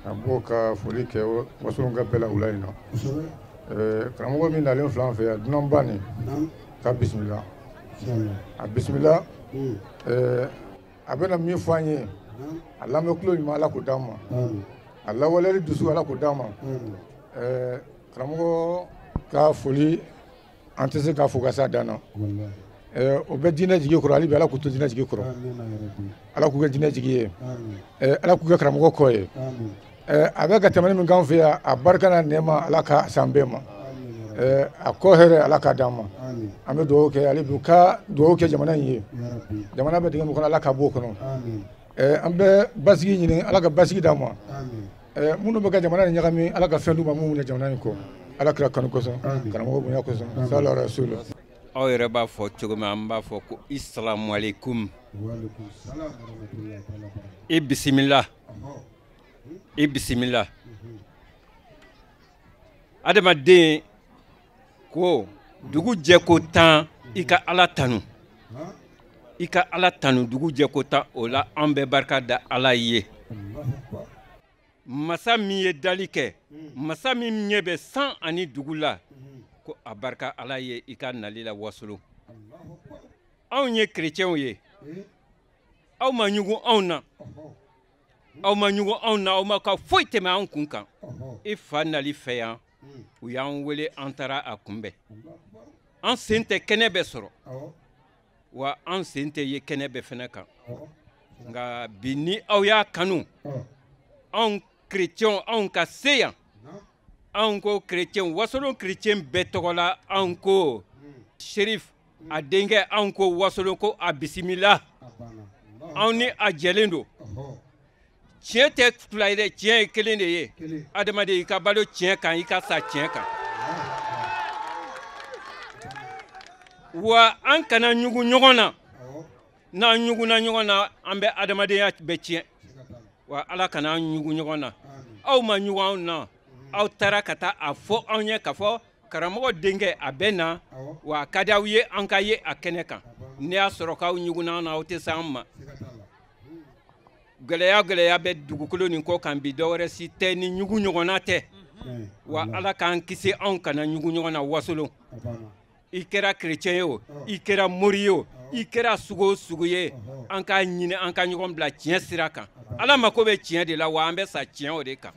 an b'o ka foli kɛ Wasolon ka bɛɛ la wula in na. Karamɔgɔ min nalen filɛ an fɛ yan, dunanba nin, ka bisimila. A bisimila, a bɛna min fɔ an ye, a lamɛn kulo ɲuman, Ala k'o d'an ma. A lawaleyali dusu, Ala k'o d'an ma. Karamɔgɔ ka foli, an tɛ se k'a fo ka s'a dan na. O bɛ diinɛ jigi kɔrɔ, hali bi Ala k'u to diinɛ jigi kɔrɔ. Ala k'u kɛ diinɛ jigi ye. Ala k'u kɛ karamɔgɔ kɔ ye. A bɛ ka tɛmɛni min k'an fɛ yan, a barika n'a nɛɛma, Ala ka s'an bɛɛ ma. A kɔ hɛrɛ, Ala k'a d'an ma. An bɛ dugawu kɛ, hali bi u ka dugawu kɛ jamana in ye. Jamana bɛ dingɛ min kɔnɔ, Ala ka bɔ o kɔnɔ. An bɛ basigi ɲini, Ala ka basigi d'an ma. Minnu bɛ ka jamana in ɲagami, Ala ka fɛn d'u ma minnu bɛ jamana in kɔ. Ala kira kanu kosɔn, karamɔgɔ bonya kosɔn, sala rasulu. Aw yɛrɛ b'a fɔ cogo min, an b'a fɔ ko isalamualeykum. I bisimila, i bisimila. Adamaden ko dugu jɛ ko 10, i ka Ala tanu, i ka Ala tanu dugu jɛ ko 10. O la an bɛ barika da Ala ye. Masa min ye dali kɛ, masa min ɲɛ bɛ san ani dugu la, ko a barika Ala ye i ka nali la Wasolon. Anw ye kerecɛnw ye, aw ma ɲugun anw na, aw ma ɲugun anw na, aw ma ka foyi tɛmɛ an kun kan. I fa nali fɛ yan, u y'an wele, an taara a kunbɛn. An sen tɛ kɛnɛ bɛɛ sɔrɔ, wa an sen tɛ ye kɛnɛ bɛɛ fɛnɛ kan. Nka bi ni aw y'a kanu, anw kerecɛnw, anw ka se yan, anw ko kerecɛnw, Wasolon kerecɛn bɛɛ tɔgɔ la, anw ko Serif a denkɛ, anw ko Wasolon ko a bisimila. Anw ni a jɛlen don. Tiɲɛ tɛ fila ye dɛ, tiɲɛ ye kelen de ye. Adamaden, i ka balo tiɲɛ kan, i ka sa tiɲɛ kan. Wa an kana ɲugun ɲɔgɔn na. N'an ɲugunna ɲɔgɔn na, an bɛ adamadenya bɛɛ tiɲɛ. Wa Ala kana an ɲugun ɲɔgɔn na. Aw ma ɲugun anw na, aw taara ka taa a fɔ anw ye k'a fɔ Karamɔgɔ denkɛ a bɛ na, wa a ka di aw ye an ka ye a kɛnɛ kan. Ne y'a sɔrɔ k'aw ɲugunna na, aw tɛ se an ma. Gɛlɛya gɛlɛya bɛ dugukolo nin kɔ kan bi, dɔwɛrɛ si tɛ ni ɲugu ɲɔgɔnna tɛ. Wa Ala k'an kisi anw kana ɲugu ɲɔgɔn na Wasolon. I kɛra chrétien ye o, i kɛra mori ye o, i kɛra sugu o sugu ye, an k'a ɲini an ka ɲɔgɔn bila tiɲɛ sira kan. Ala mako bɛ tiɲɛ de la, wa an bɛ sa tiɲɛ o de kan.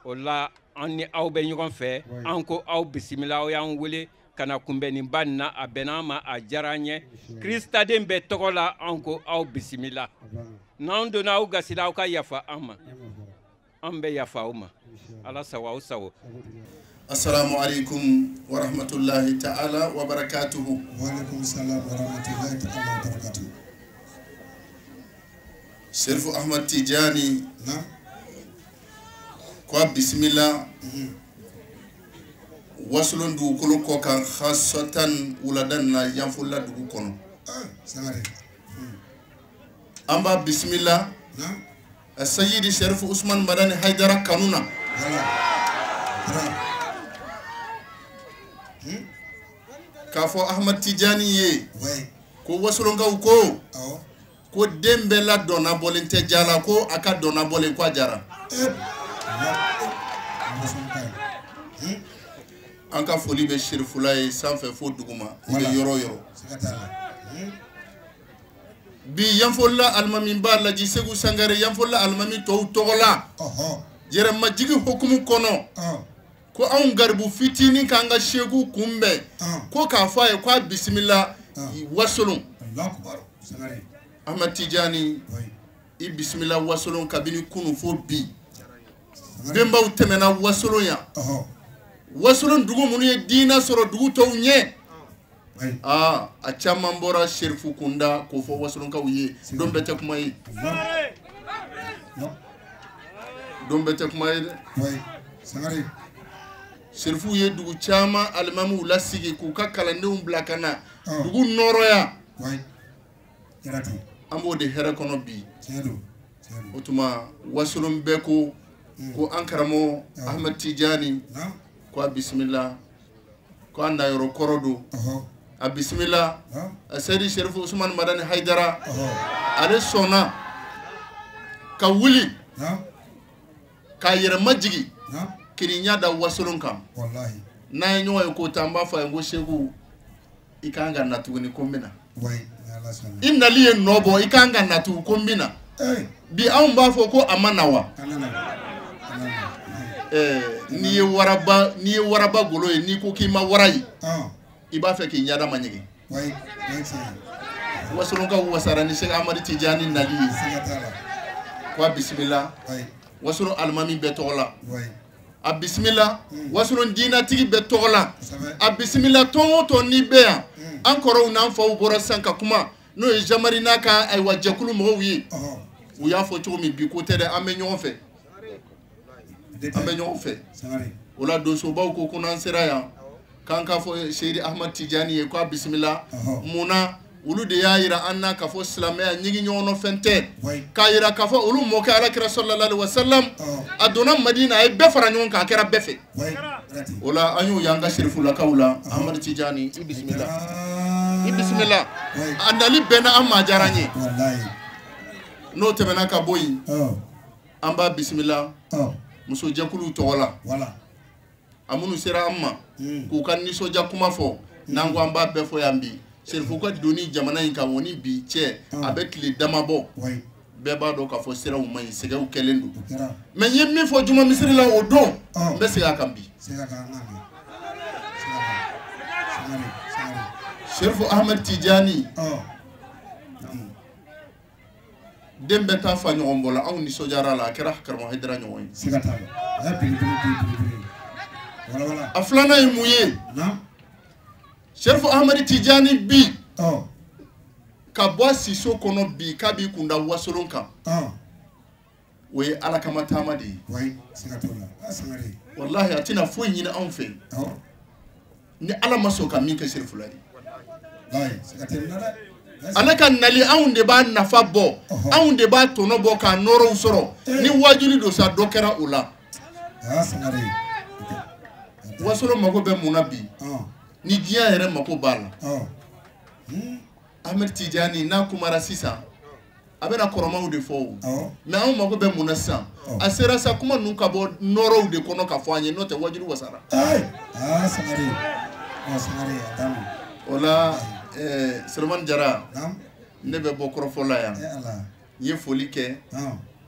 O la an ni aw bɛ ɲɔgɔn fɛ, an ko aw bisimila, aw y'an wele ka na kunbɛnniba nin na, a bɛnna an ma, a diyara an ye. Kiristaden bɛɛ tɔgɔ la, an ko aw bisimila. N'an donna aw gasi la, aw ka yafa an ma, an bɛ yafa aw ma. Ala sago aw sago. Assalamu alaikum wa rahmatullahi ta'ala wa barakatuhu. Wa alaikum salam wa rahmatullahi ta'ala wa barakatuhu. Serifu Ahmad Tijani ko bismillah. Wasolon dugukolo kɔ kan, khasatan wuladan na Yanfoyila dugu kɔnɔ. An b'a bisimila Sayyidi Serifu Usman Madani Haidara kanu na. K'a fɔ Ahmad Tijani ye ko Wasolonkaw ko den bɛɛ la dɔnna bɔlen tɛ ja la, ko a ka dɔnna bɔlen ko a jara. An ka foli bɛ Serifula ye sanfɛ fo duguma, i bɛ yɔrɔ o yɔrɔ. Bi Yanfoyila alimamiba Laji Segu Sangare, Yanfoyila alimami tɔw tɔgɔ la, yɛrɛmajigi hukumu kɔnɔ, ko anw garibu fitinin k'an ka seku kunbɛn, ko k'a fɔ a ye k'a bisimila Wasolon. Ahmad Tijani, i bisimila Wasolon kabini kunun fo bi. Bɛnbaw tɛmɛna Wasolon yan. Wasolon dugu minnu ye diinɛ sɔrɔ dugu tɔw ɲɛ, aa a caman bɔra Serifu kunda k'o fɔ Wasolonkaw ye. Don bɛɛ tɛ kuma ye, don bɛɛ tɛ kuma ye dɛ. Serifuw ye dugu caman alimamiw lasigi k'u ka kalandenw bila ka na dugu nɔrɔya. An b'o de hɛrɛ kɔnɔ bi. O tuma Wasolon bɛɛ ko an karamɔgɔ Ahmad Tijani ko a bisimila, ko an nayɔrɔ kɔrɔ don, a bisimila a Seyidi Serifu Usman Madani Haidara. Ale sɔnna ka wuli k'a yɛrɛ majigi k'i ɲɛ da Wasolon kan. N'an ye ɲɔgɔn ye ko tan, an b'a fɔ a ye ko Seku, i kan ka na tuguni ko n bɛ na. I nali ye nɔ bɔ, i kan ka na tugun ko n bɛ na. Bi anw b'a fɔ ko a ma na wa? N'i ye waraba golo ye, n'i ko k'i ma wara ye, i b'a fɛ k'i ɲɛda ma ɲigin. Wasolonkaw wasara ni Sɛki Amadu Tijani nali ye. Ko a bisimila Wasolon alimami bɛɛ tɔgɔ la, a bisimila Wasolon diinatigi bɛɛ tɔgɔ la, a bisimila tɔn o tɔn n'i bɛ yan. An kɔrɔw n'an faw bɔra sisan ka kuma, n'o ye Jamari n'a ka ayiwa jɛkulu mɔgɔw ye. U y'a fɔ cogo min bi ko tɛ dɛ, an bɛ ɲɔgɔn fɛ, an bɛ ɲɔgɔn fɛ. O la donsobaw ko n'an sera yan k'an k'a fɔ Seyidi Ahmad Tijani ye k'a bisimila. Munna olu de y'a yira an na k'a fɔ silamɛya ɲigi ɲɔgɔnnafɛn tɛ, k'a yira k'a fɔ olu mɔkɛ Alakira sallallahu alaihi wasallam, a donna Madina, a ye bɛɛ fara ɲɔgɔn kan, a kɛra bɛɛ fɛ. O la an y'o y'an ka Serifulakaw la. Ahmad Tijani, i bisimila, i bisimila. A nali bɛnna an ma, a diyara an ye. N'o tɛmɛna ka bɔ yen, an b'a bisimila musojɛkuluw tɔgɔ la. A minnu sera an ma k'u ka nisɔndiya kuma fɔ, n'an ko an b'a bɛɛ fɔ yan bi. Serifu ka donni jamana in kan o ni bi cɛ, a bɛ tile dama bɔ. Bɛɛ b'a dɔn k'a fɔ siraw man ɲi, sɛgɛw kɛlen don. Mais n ye min fɔ juma misiri la o don, n bɛ segin a kan bi. Serifu Ahmad Tijani den bɛɛ taa fa ɲɔgɔn bɔ la, anw nisɔndiyara la, a kɛra karamɔgɔ Hayidara ɲɔgɔn ye. A filanan ye mun ye? Serifu Ahmad Tijani bi ka bɔ siso kɔnɔ bi k'a b'i kunda Wasolon kan, o ye Ala kama taama de ye. Walahi a tɛna foyi ɲini anw fɛ ni Ala ma sɔn ka min kɛ Serifula ye. Ale ka nali anw de b'a nafa bɔ, anw de b'a tɔnɔ bɔ k'a nɔrɔw sɔrɔ. Ni wajuli don sa, dɔ kɛra o la. Wasolon mako bɛ mun na bi ni diɲɛ yɛrɛ mako b'a la. Ahmed Tijani n'a kumara sisan a bɛna kɔrɔmaw de fɔ o, mais anw mako bɛ mun na sisan? A sera sa kuma ninnu ka bɔ nɔrɔw de kɔnɔ ka fɔ an ye, n'o tɛ wajibi wasara. O la Solomani Jara, ne bɛ bɔ kɔrɔfɔ la yan, n ye foli kɛ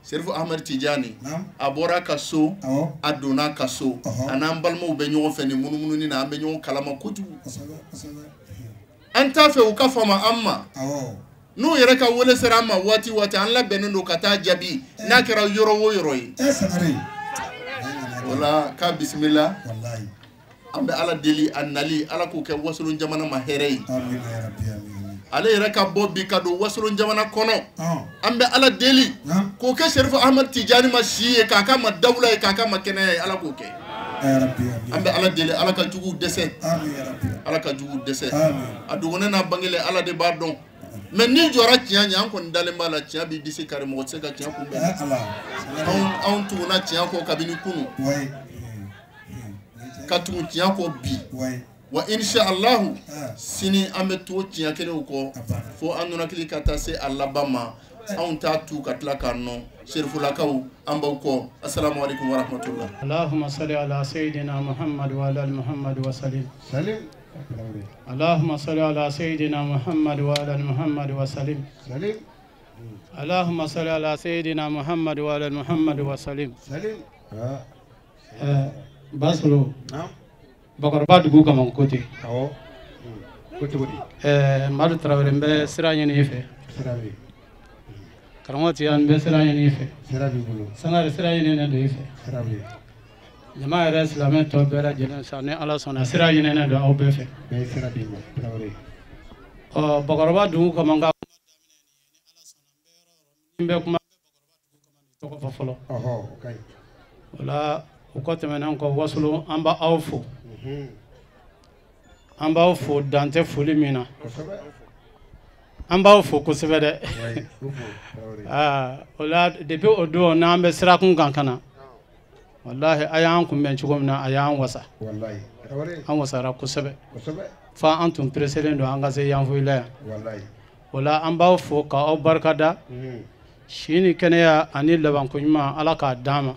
Serifu Ahmed Tijani. A bɔra a ka so, a donna a ka so, a n'an balimaw bɛ ɲɔgɔn fɛ nin munumununi na, an bɛ ɲɔgɔn kalama kojugu. An t'a fɛ u ka fama an ma. N'u yɛrɛ ka wele sera an ma waati waati, an labɛnnen don ka taa jaabi n'a kɛra yɔrɔ o yɔrɔ ye. O la k'a bisimila, an bɛ Ala deli a nali Ala k'o kɛ Wasolon jamana ma hɛrɛ ye. Ale yɛrɛ ka bɔ bi ka don Wasolon jamana kɔnɔ, an bɛ Ala deli k'o kɛ Serifu Ahmed Tijani ma si ye, k'a k'a ma dawula ye, k'a k'a ma kɛnɛya ye, Ala k'o kɛ. An bɛ Ala deli Ala ka juguw dɛsɛ, Ala ka juguw dɛsɛ. A dogonnen n'a bangelen Ala de b'a dɔn. Mais n'i jɔra tiɲɛ ɲɛ, an kɔni dalen b'a la tiɲɛ b'i disi kari, mɔgɔ tɛ se ka tiɲɛ kunbɛn. Anw tuguna tiɲɛ kɔ kabini kunun, ka tugu tiɲɛ kɔ bi, wa inshallah sini an bɛ to tiɲɛ kelenw kɔ fo an nɔnɔkili ka taa se a laban ma. Anw t'a tu ka tila k'a nɔ. Serifulakaw, an b'aw kɔ. Assalamu alaikum wa rahmatullah. Allahumma salli ala sayyidina Muhammad wa ala ali Muhammad wa sallim. Allahumma salli ala sayyidina Muhammad wa ala ali Muhammad wa sallim. Allahumma salli ala sayyidina Muhammad wa ala ali Muhammad wa sallim. Basolo, bakɔrɔba dugu kama ko ten. Madu Tarawele, n bɛ sira ɲini i fɛ. Karamɔgɔ Tijani, n bɛ sira ɲini i fɛ. Sangare, sira ɲininen don i fɛ. Jama yɛrɛ silamɛ tɔ bɛɛ lajɛlen sa, ni Ala sɔnna sira ɲininen don aw bɛɛ fɛ. Ɔ bakɔrɔba dugu kama n ka n bɛ kuma tɔgɔ fɔ fɔlɔ. O la o kɔ tɛmɛnen kɔ, Wasolon an b'aw fo, an b'aw fo dan tɛ foli min na, an b'aw fo kosɛbɛ dɛ. O la depuis o don n'an bɛ sirakun kan ka na, walahi a y'an kunbɛn cogo min na, a y'an wasa, an wasara kosɛbɛ, fo an tun pereselen don an ka se Yanfolila yan. O la an b'aw fo k'aw barikada, si ni kɛnɛya ani labanko ɲuman Ala k'a d'an ma.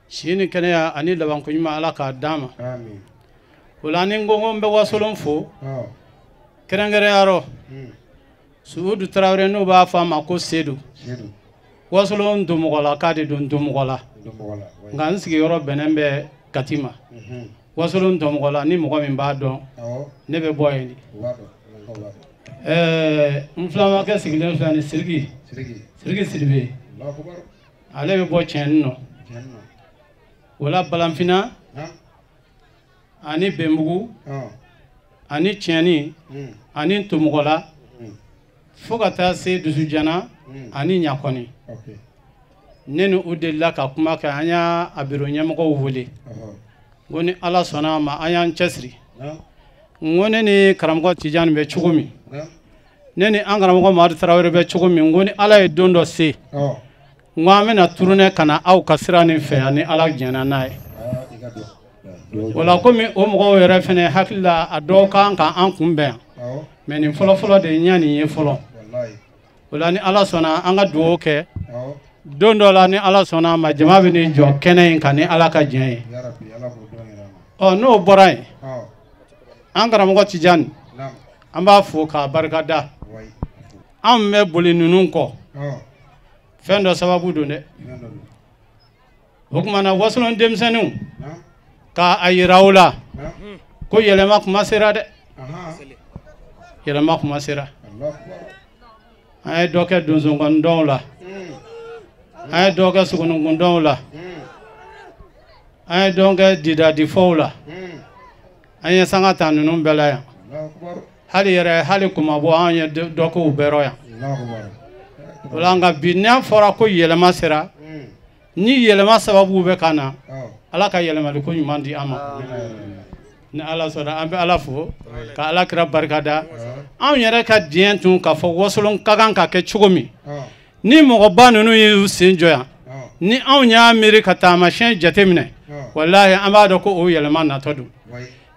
Si ni kɛnɛya ani labanko ɲuman Ala k'a d'an ma. O la ni n ko n bɛ Wasolon fo kɛrɛnkɛrɛnya rɔ, Sudu Tarawele n'u b'a fɔ a ma ko Sedu, Wasolon Domɔgɔlaka de don, Domɔgɔla, nka n sigiyɔrɔ bɛnnen bɛ Kati ma. Wasolon Domɔgɔla, ni mɔgɔ min b'a dɔn, ne bɛ bɔ yen de. N filamakɛ sigilen filɛ nin Siriki, Siriki Sidibe, ale bɛ bɔ Tiɲɛni nɔ. O la Balanfina ani Bɛnbugu ani Tiɲɛni ani Tomɔgɔla fo ka taa se Dusujana ani Ɲakɔni, ne ni u delila ka kuma kɛ, an y'a biro ɲɛmɔgɔw wele, n ko ni Ala sɔnna a ma an y'an cɛsiri. N ko ne ni karamɔgɔ Tijani bɛ cogo min, ne ni an karamɔgɔ Madu Tarawele bɛ cogo min, n ko ni Ala ye don dɔ se, n ko an bɛna tourner ka na aw ka sira nin fɛ yan ni Ala jɛnna n'a ye. O la komi o mɔgɔw yɛrɛ fɛnɛ hakili la a dɔw kan ka an kunbɛn yan, mais nin fɔlɔfɔlɔ de ye nin ye fɔlɔ. O la ni Ala sɔnna an ka dugawu kɛ don dɔ la, ni Ala sɔnna a ma jama bɛ n'i jɔ kɛnɛ in kan ni Ala ka diɲɛ ye. Ɔ n'o bɔra yen, an karamɔgɔ Tijani, an b'a fo k'a barikada. Anw bɛ boli ninnu kɔ fɛn dɔ sababu don dɛ. O tuma na Wasolon denmisɛnninw k'a yira aw la ko yɛlɛma kuma sera dɛ, yɛlɛma kuma sera. An ye dɔ kɛ donsonkɔnidɔnw la, an ye dɔ kɛ sogonokundɔnw la, an ye dɔ kɛ didadifɔw la, an ye sanga ta ninnu bɛɛ la yan. Hali yɛrɛ hali kumabɔ an ye dɔ k'o bɛɛ rɔ yan. O la nka bi n'a fɔra ko yɛlɛma sera, ni yɛlɛma sababu bɛ ka na, Ala ka yɛlɛmaliko ɲuman di an ma. Ni Ala sɔnna an bɛ Ala fo ka Ala kira barikada. Anw yɛrɛ ka diɲɛ tun k'a fɔ Wasolon ka kan ka kɛ cogo min, ni mɔgɔba ninnu y'u sen jɔ yan, ni anw y'a miiri ka taamasiyɛn jateminɛ, Walahi an b'a dɔn ko o yɛlɛma natɔ don.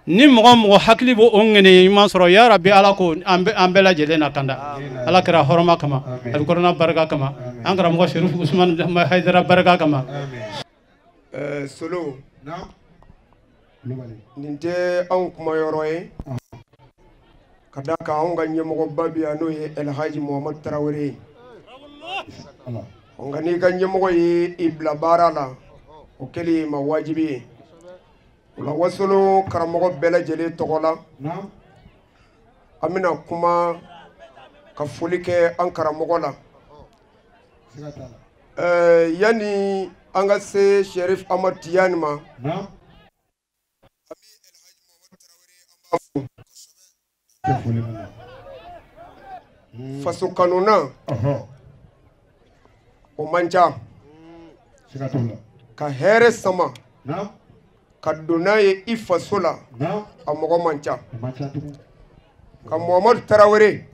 Ni mɔgɔ mɔgɔ hakili b'o o ŋaniya ɲuman sɔrɔ, ya Rabi, Ala ko an bɛɛ lajɛlen na kanda. Ala kɛra hɔrɔma kama, alikɔrɔna barika kama, an karamɔgɔ Serifu Usumani Hayidara barika kama. Solo, nin tɛ anw kumayɔrɔ ye, ka d'a kan anw ka ɲɛmɔgɔba bɛ yan, n'o ye Elhaji Muhamadu Tarawele ye. Nka n'i ka ɲɛmɔgɔ ye i bila baara la, o kɛli ma wajibi ye. O la, Wasolon karamɔgɔ bɛɛ lajɛlen tɔgɔ la, an bɛna kuma ka foli kɛ an karamɔgɔ la. Yanni an ka se Sherif Ahmad Tijani ma, an bɛ Elhaji Muhamadu Tarawele, an b'a fo. Faso kanuna o man ca, ka hɛrɛ sama ka don n'a ye i faso la, a mɔgɔ man ca. Ka Muhamadu Tarawele,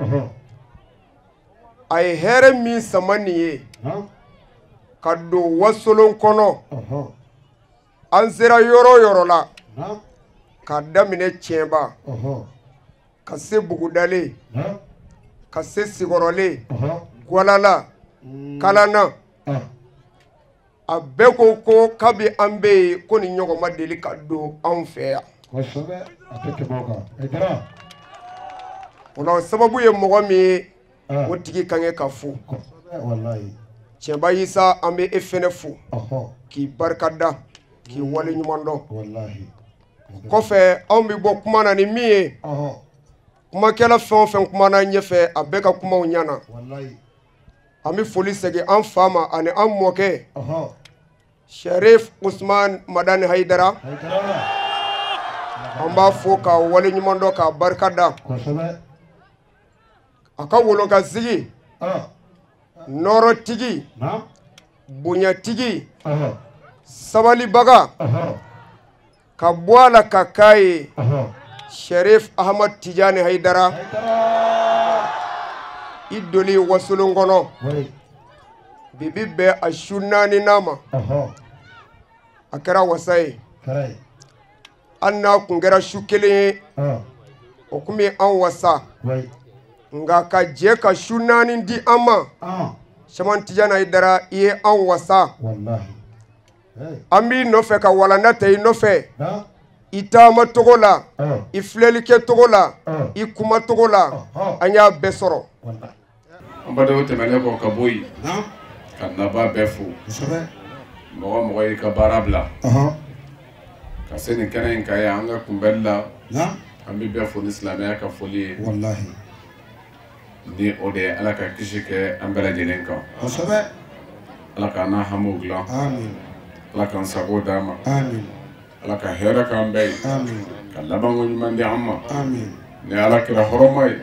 a ye hɛrɛ min sama nin ye ka don Wasolon kɔnɔ, an sera yɔrɔ o yɔrɔ la, k'a daminɛ Tiɲɛba ka se Bugudalen, ka se Sigɔrɔlen, Gwalala, Kalana, a bɛɛ ko ko kabi an bɛ yen ko nin ɲɔgɔn ma deli ka don anw fɛ yan. O la, sababu ye mɔgɔ min ye, o tigi ka kɛ ka fo. Tiɲɛba Isa, an bɛ e fɛnɛ fo k'i barika da, k'i wale ɲuman dɔn. Kɔfɛ, anw bɛ bɔ kuma na ni min ye, kumakɛla fɛn o fɛn kumana ɲɛfɛ, a bɛɛ ka kumaw ɲɛna. An bɛ foli segin an fa ma ani an mɔkɛ Sherif Usman Madani Hayidara, an b'a fo k'a wale ɲuman dɔn, k'a barika da. A ka wolokasigi, nɔɔrɔtigi, bonyatigi, sabalibaga, ka bɔ a la ka k'a ye Sherif Ahmad Tijani Hayidara, i doli Wasolon kɔnɔ bibi bɛɛ a su naaninan ma, a kɛra wasa ye. Hali n'a kun kɛra su kelen ye, o kun bɛ an wasa, nka ka jɛ ka su naani di an ma, Sɛman Tijani Hayidara, i ye an wasa. An b'i nɔfɛ ka walanda ta i nɔfɛ, i taama togo la, i filɛlikɛ togo la, i kuma togo la, an y'a bɛɛ sɔrɔ. An badenw, tɛmɛnen kɔ ka bɔ yen, ka naba bɛɛ fo, mɔgɔ mɔgɔ y'i ka baara bila ka se nin kɛnɛ in kan yan, an ka kunbɛli la, an bɛ bɛɛ fo ni silamɛya ka foli ye, ni o de ye Ala ka kisi kɛ an bɛɛ lajɛlen kan, Ala k'an n'a hamiw dilan, Ala k'an sago d'an ma, Ala ka hɛrɛ k'an bɛɛ ye, ka labanko ɲuman di an ma ni Ala kɛra hɔrɔma ye,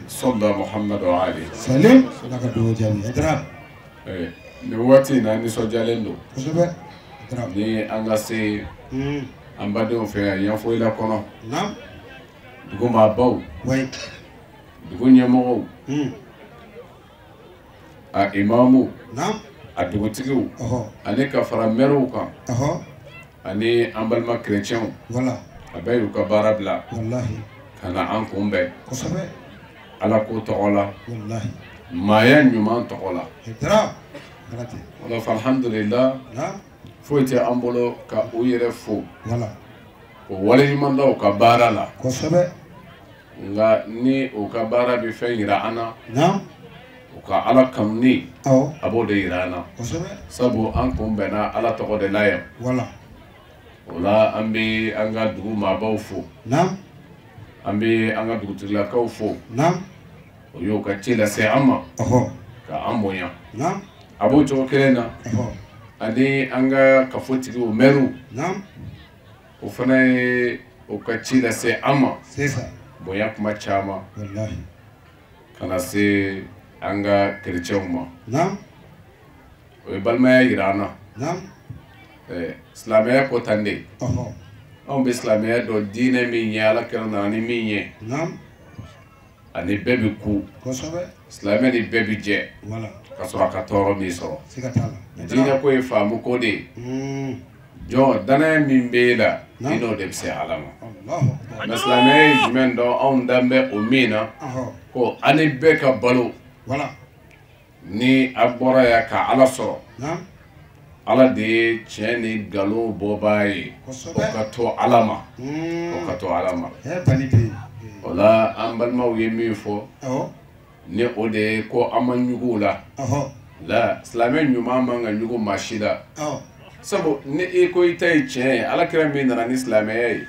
sɔlila Muhamadu wa ali. Ala ka dugawu jaabi. Nin waati in na, nisɔndiyalen don ni an ka se an badenw fɛ yan Yanfoyila kɔnɔ, dugu maabaw, dugu ɲɛmɔgɔw, a imamuw, a dugutigiw, ani ka fara mɛriw kan, ani an balima kerecɛnw, a bɛɛ y'u ka baara bila ka na an kunbɛn Ala ko tɔgɔ la, maaya ɲuman tɔgɔ la. O la, alhamdulillah, foyi tɛ an bolo ka u yɛrɛ fo o waleɲuman da u ka baara la. Nka ni u ka baara bɛ fɛn yira an na, u ka Ala kanuni, a b'o de yira an na, sabu an kun bɛnna Ala tɔgɔ de la yan. O la, an bɛ an ka dugu maabaw fo, an bɛ an ka dugutigilakaw fo, o y'o ka ci lase an ma ka an bonya. A b'o cogo kelen na, ani an ka kafotigiw, mɛriw, o fana ye o ka ci lase an ma, bonya kuma caman, ka na se an ka kerecɛnw ma. O ye balimaya yira an na. Silamɛya ko tan de, anw bɛ silamɛya dɔn diinɛ min ye, Ala kɛra nana ni min ye, ani bɛɛ bɛ ku, silamɛ ni bɛɛ bɛ jɛ ka sɔrɔ a ka tɔɔrɔ min sɔrɔ. Diinɛ ko ye faamu ko de ye. Jɔn danaya min b'e la i n'o de bɛ se Ala ma. Mɛ silamɛya ye jumɛn dɔn anw dan bɛ o min na ko an ni bɛɛ ka balo ni a bɔra yan ka Ala sɔrɔ Ala de ye tiɲɛ ni nkalon bɔbaa ye o ka to Ala ma o ka to Ala ma. O la an balimaw ye min fɔ ni o de ye ko an ma ɲugu o la la silamɛ ɲuman man ka ɲugu maa si la. Sabu ni e ko i ta ye tiɲɛ ye Ala kira min nana ni silamɛya ye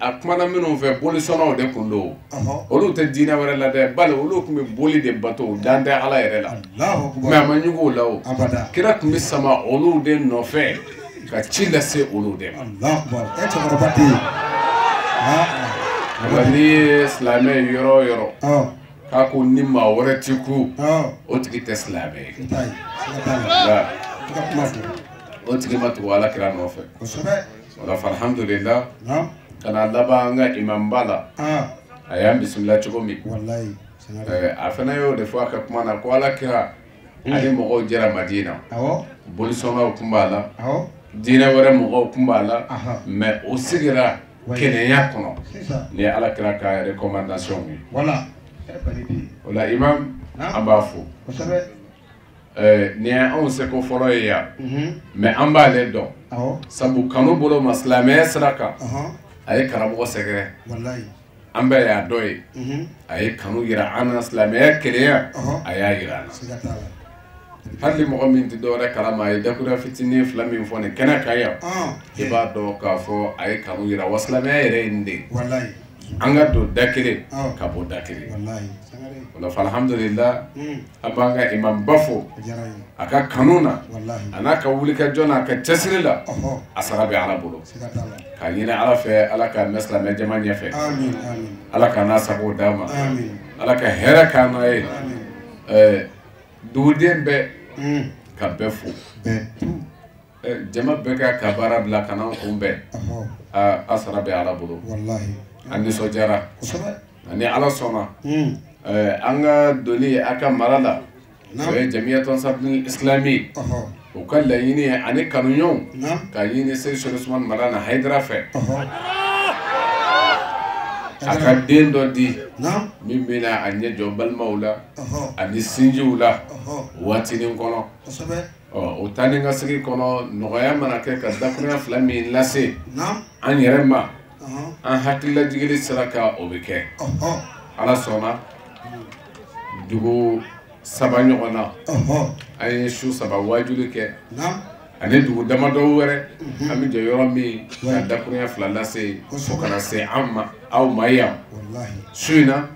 a kumana minnu fɛ bolisɔnnaw de kun don olu tɛ diinɛ wɛrɛ la dɛ bali olu tun bɛ boli de bato dan tɛ Ala yɛrɛ la mɛ a ma ɲugu o la o kira tun bɛ sama olu de nɔfɛ ka ci lase olu de ma. Nka n'i ye silamɛ ye yɔrɔ o yɔrɔ k'a ko ni maa wɛrɛ ti ku o tigi tɛ silamɛ ye. O tigi ma tugu Ala kira nɔfɛ. O la alhamdulillah ka na laban an ka imamba la a y'an bisimila cogo min a fana y'o de fɔ a ka kuma na ko Ala kira ani mɔgɔw jɛra Madina bolisɔnnaw tun b'a la diinɛ wɛrɛ mɔgɔw tun b'a la mɛ o sigira kɛnɛya kɔnɔ ni ye Ala kira ka recommandation ye. O la imam an b'a fo. Nin ye anw seko fɔlɔ ye yan mɛ an b'ale dɔn sabu kanu bolo ma silamɛya sira kan a ye karamɔgɔ sɛgɛrɛ an bɛɛ y'a dɔ ye a ye kanu yira an na silamɛya kelenya a y'a yira an na hali mɔgɔ min tɛ dɔwɛrɛ kalama a ye dakuruya fitinin fila min fɔ nin kɛnɛ kan yan i b'a dɔn k'a fɔ a ye kanu yira wa silamɛya yɛrɛ ye nin de ye an ka don da kelen ka bɔ da kelen. O la alhamdulillah an b'an ka imamba fo a ka kanu na a n'a ka wulikajɔ n'a ka cɛsiri la a sara bɛ Ala bolo k'a ɲini Ala fɛ Ala ka mɛn silamɛ jama ɲɛfɛ Ala ka n'a sago d'a ma Ala ka hɛrɛ k'an n'a ye duguden bɛɛ ka bɛɛ fo jama bɛɛ ka baara bila ka n'an kunbɛn a sara bɛ Ala bolo an nisɔndiyara ani Ala sɔnna an ka doni a ka mara la o ye Jamiyatu Ansarudini Islami u ka laɲini ye ani kanuɲɔgɔnw ka ɲini Seyi Usumani Madani Hayidara fɛ a ka den dɔ di min bɛna a ɲɛ jɔ balimaw la ani sinjiw la waatinin kɔnɔ o taa ni ka segin kɔnɔ nɔgɔya mana kɛ ka dakurunya fila min lase an yɛrɛ ma an hakililajigili sera ka o bɛ kɛ Ala sɔnna dugu saba ɲɔgɔn na an ye su saba waajuli kɛ ani dugu damadɔ wɛrɛ an bɛ jɔ yɔrɔ min ka dakurunya fila lase fo ka na se an ma aw ma yan su in na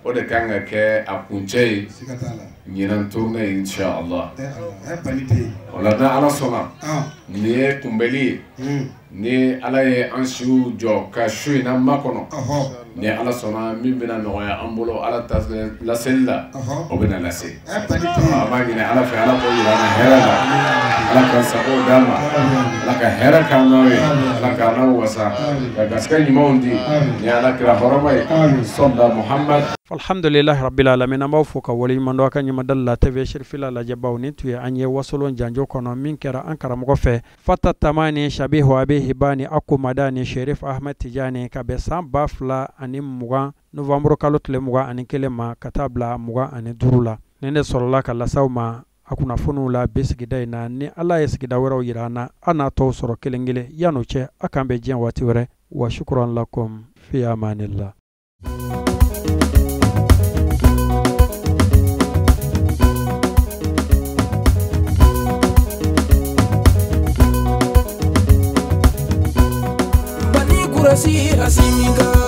o de kan ka kɛ a kuncɛ ye ɲinan tournée inshallah. O la ni Ala sɔnna nin ye kunbɛli ye ni Ala ye an siw jɔ ka su in na makɔnɔ ni Ala sɔnna min bɛna nɔgɔya an bolo Ala ta laseli la o bɛna lase. An b'a ɲini Ala fɛ Ala k'o yira an na hɛrɛ la Ala ka sago d'an ma Ala ka hɛrɛ k'an n'aw ye Ala k'an n'aw wasa ka garisɛgɛ ɲumanw di ni Ala kira hɔrɔma ye sɔlila Muhamad. Alhamdulilahi rabbil alamin an b'aw fo ka waleɲuman dɔn a ka ɲamadali la TV Sherifila lajɛbaw ni tun ye an ye wasolon janjo kɔnɔ min kɛra an karamɔgɔ fɛ Fata Tamani Shabihu Abi Hibani Ako Madani Sherif Ahmed Tijani ka bɛn san 2020 novembre kalo tile 21 ma ka taa bila 25 la ni ne sɔrɔla ka lasaw ma a kunnafoniw la bi sigida in na ni Ala ye sigida wɛrɛw yira an na an n'a tɔw sɔrɔ kelen kelen yan'o cɛ a k'an bɛn diɲɛ waati wɛrɛ wa shukran lakum fi amanillah. Bani kurasi asimika.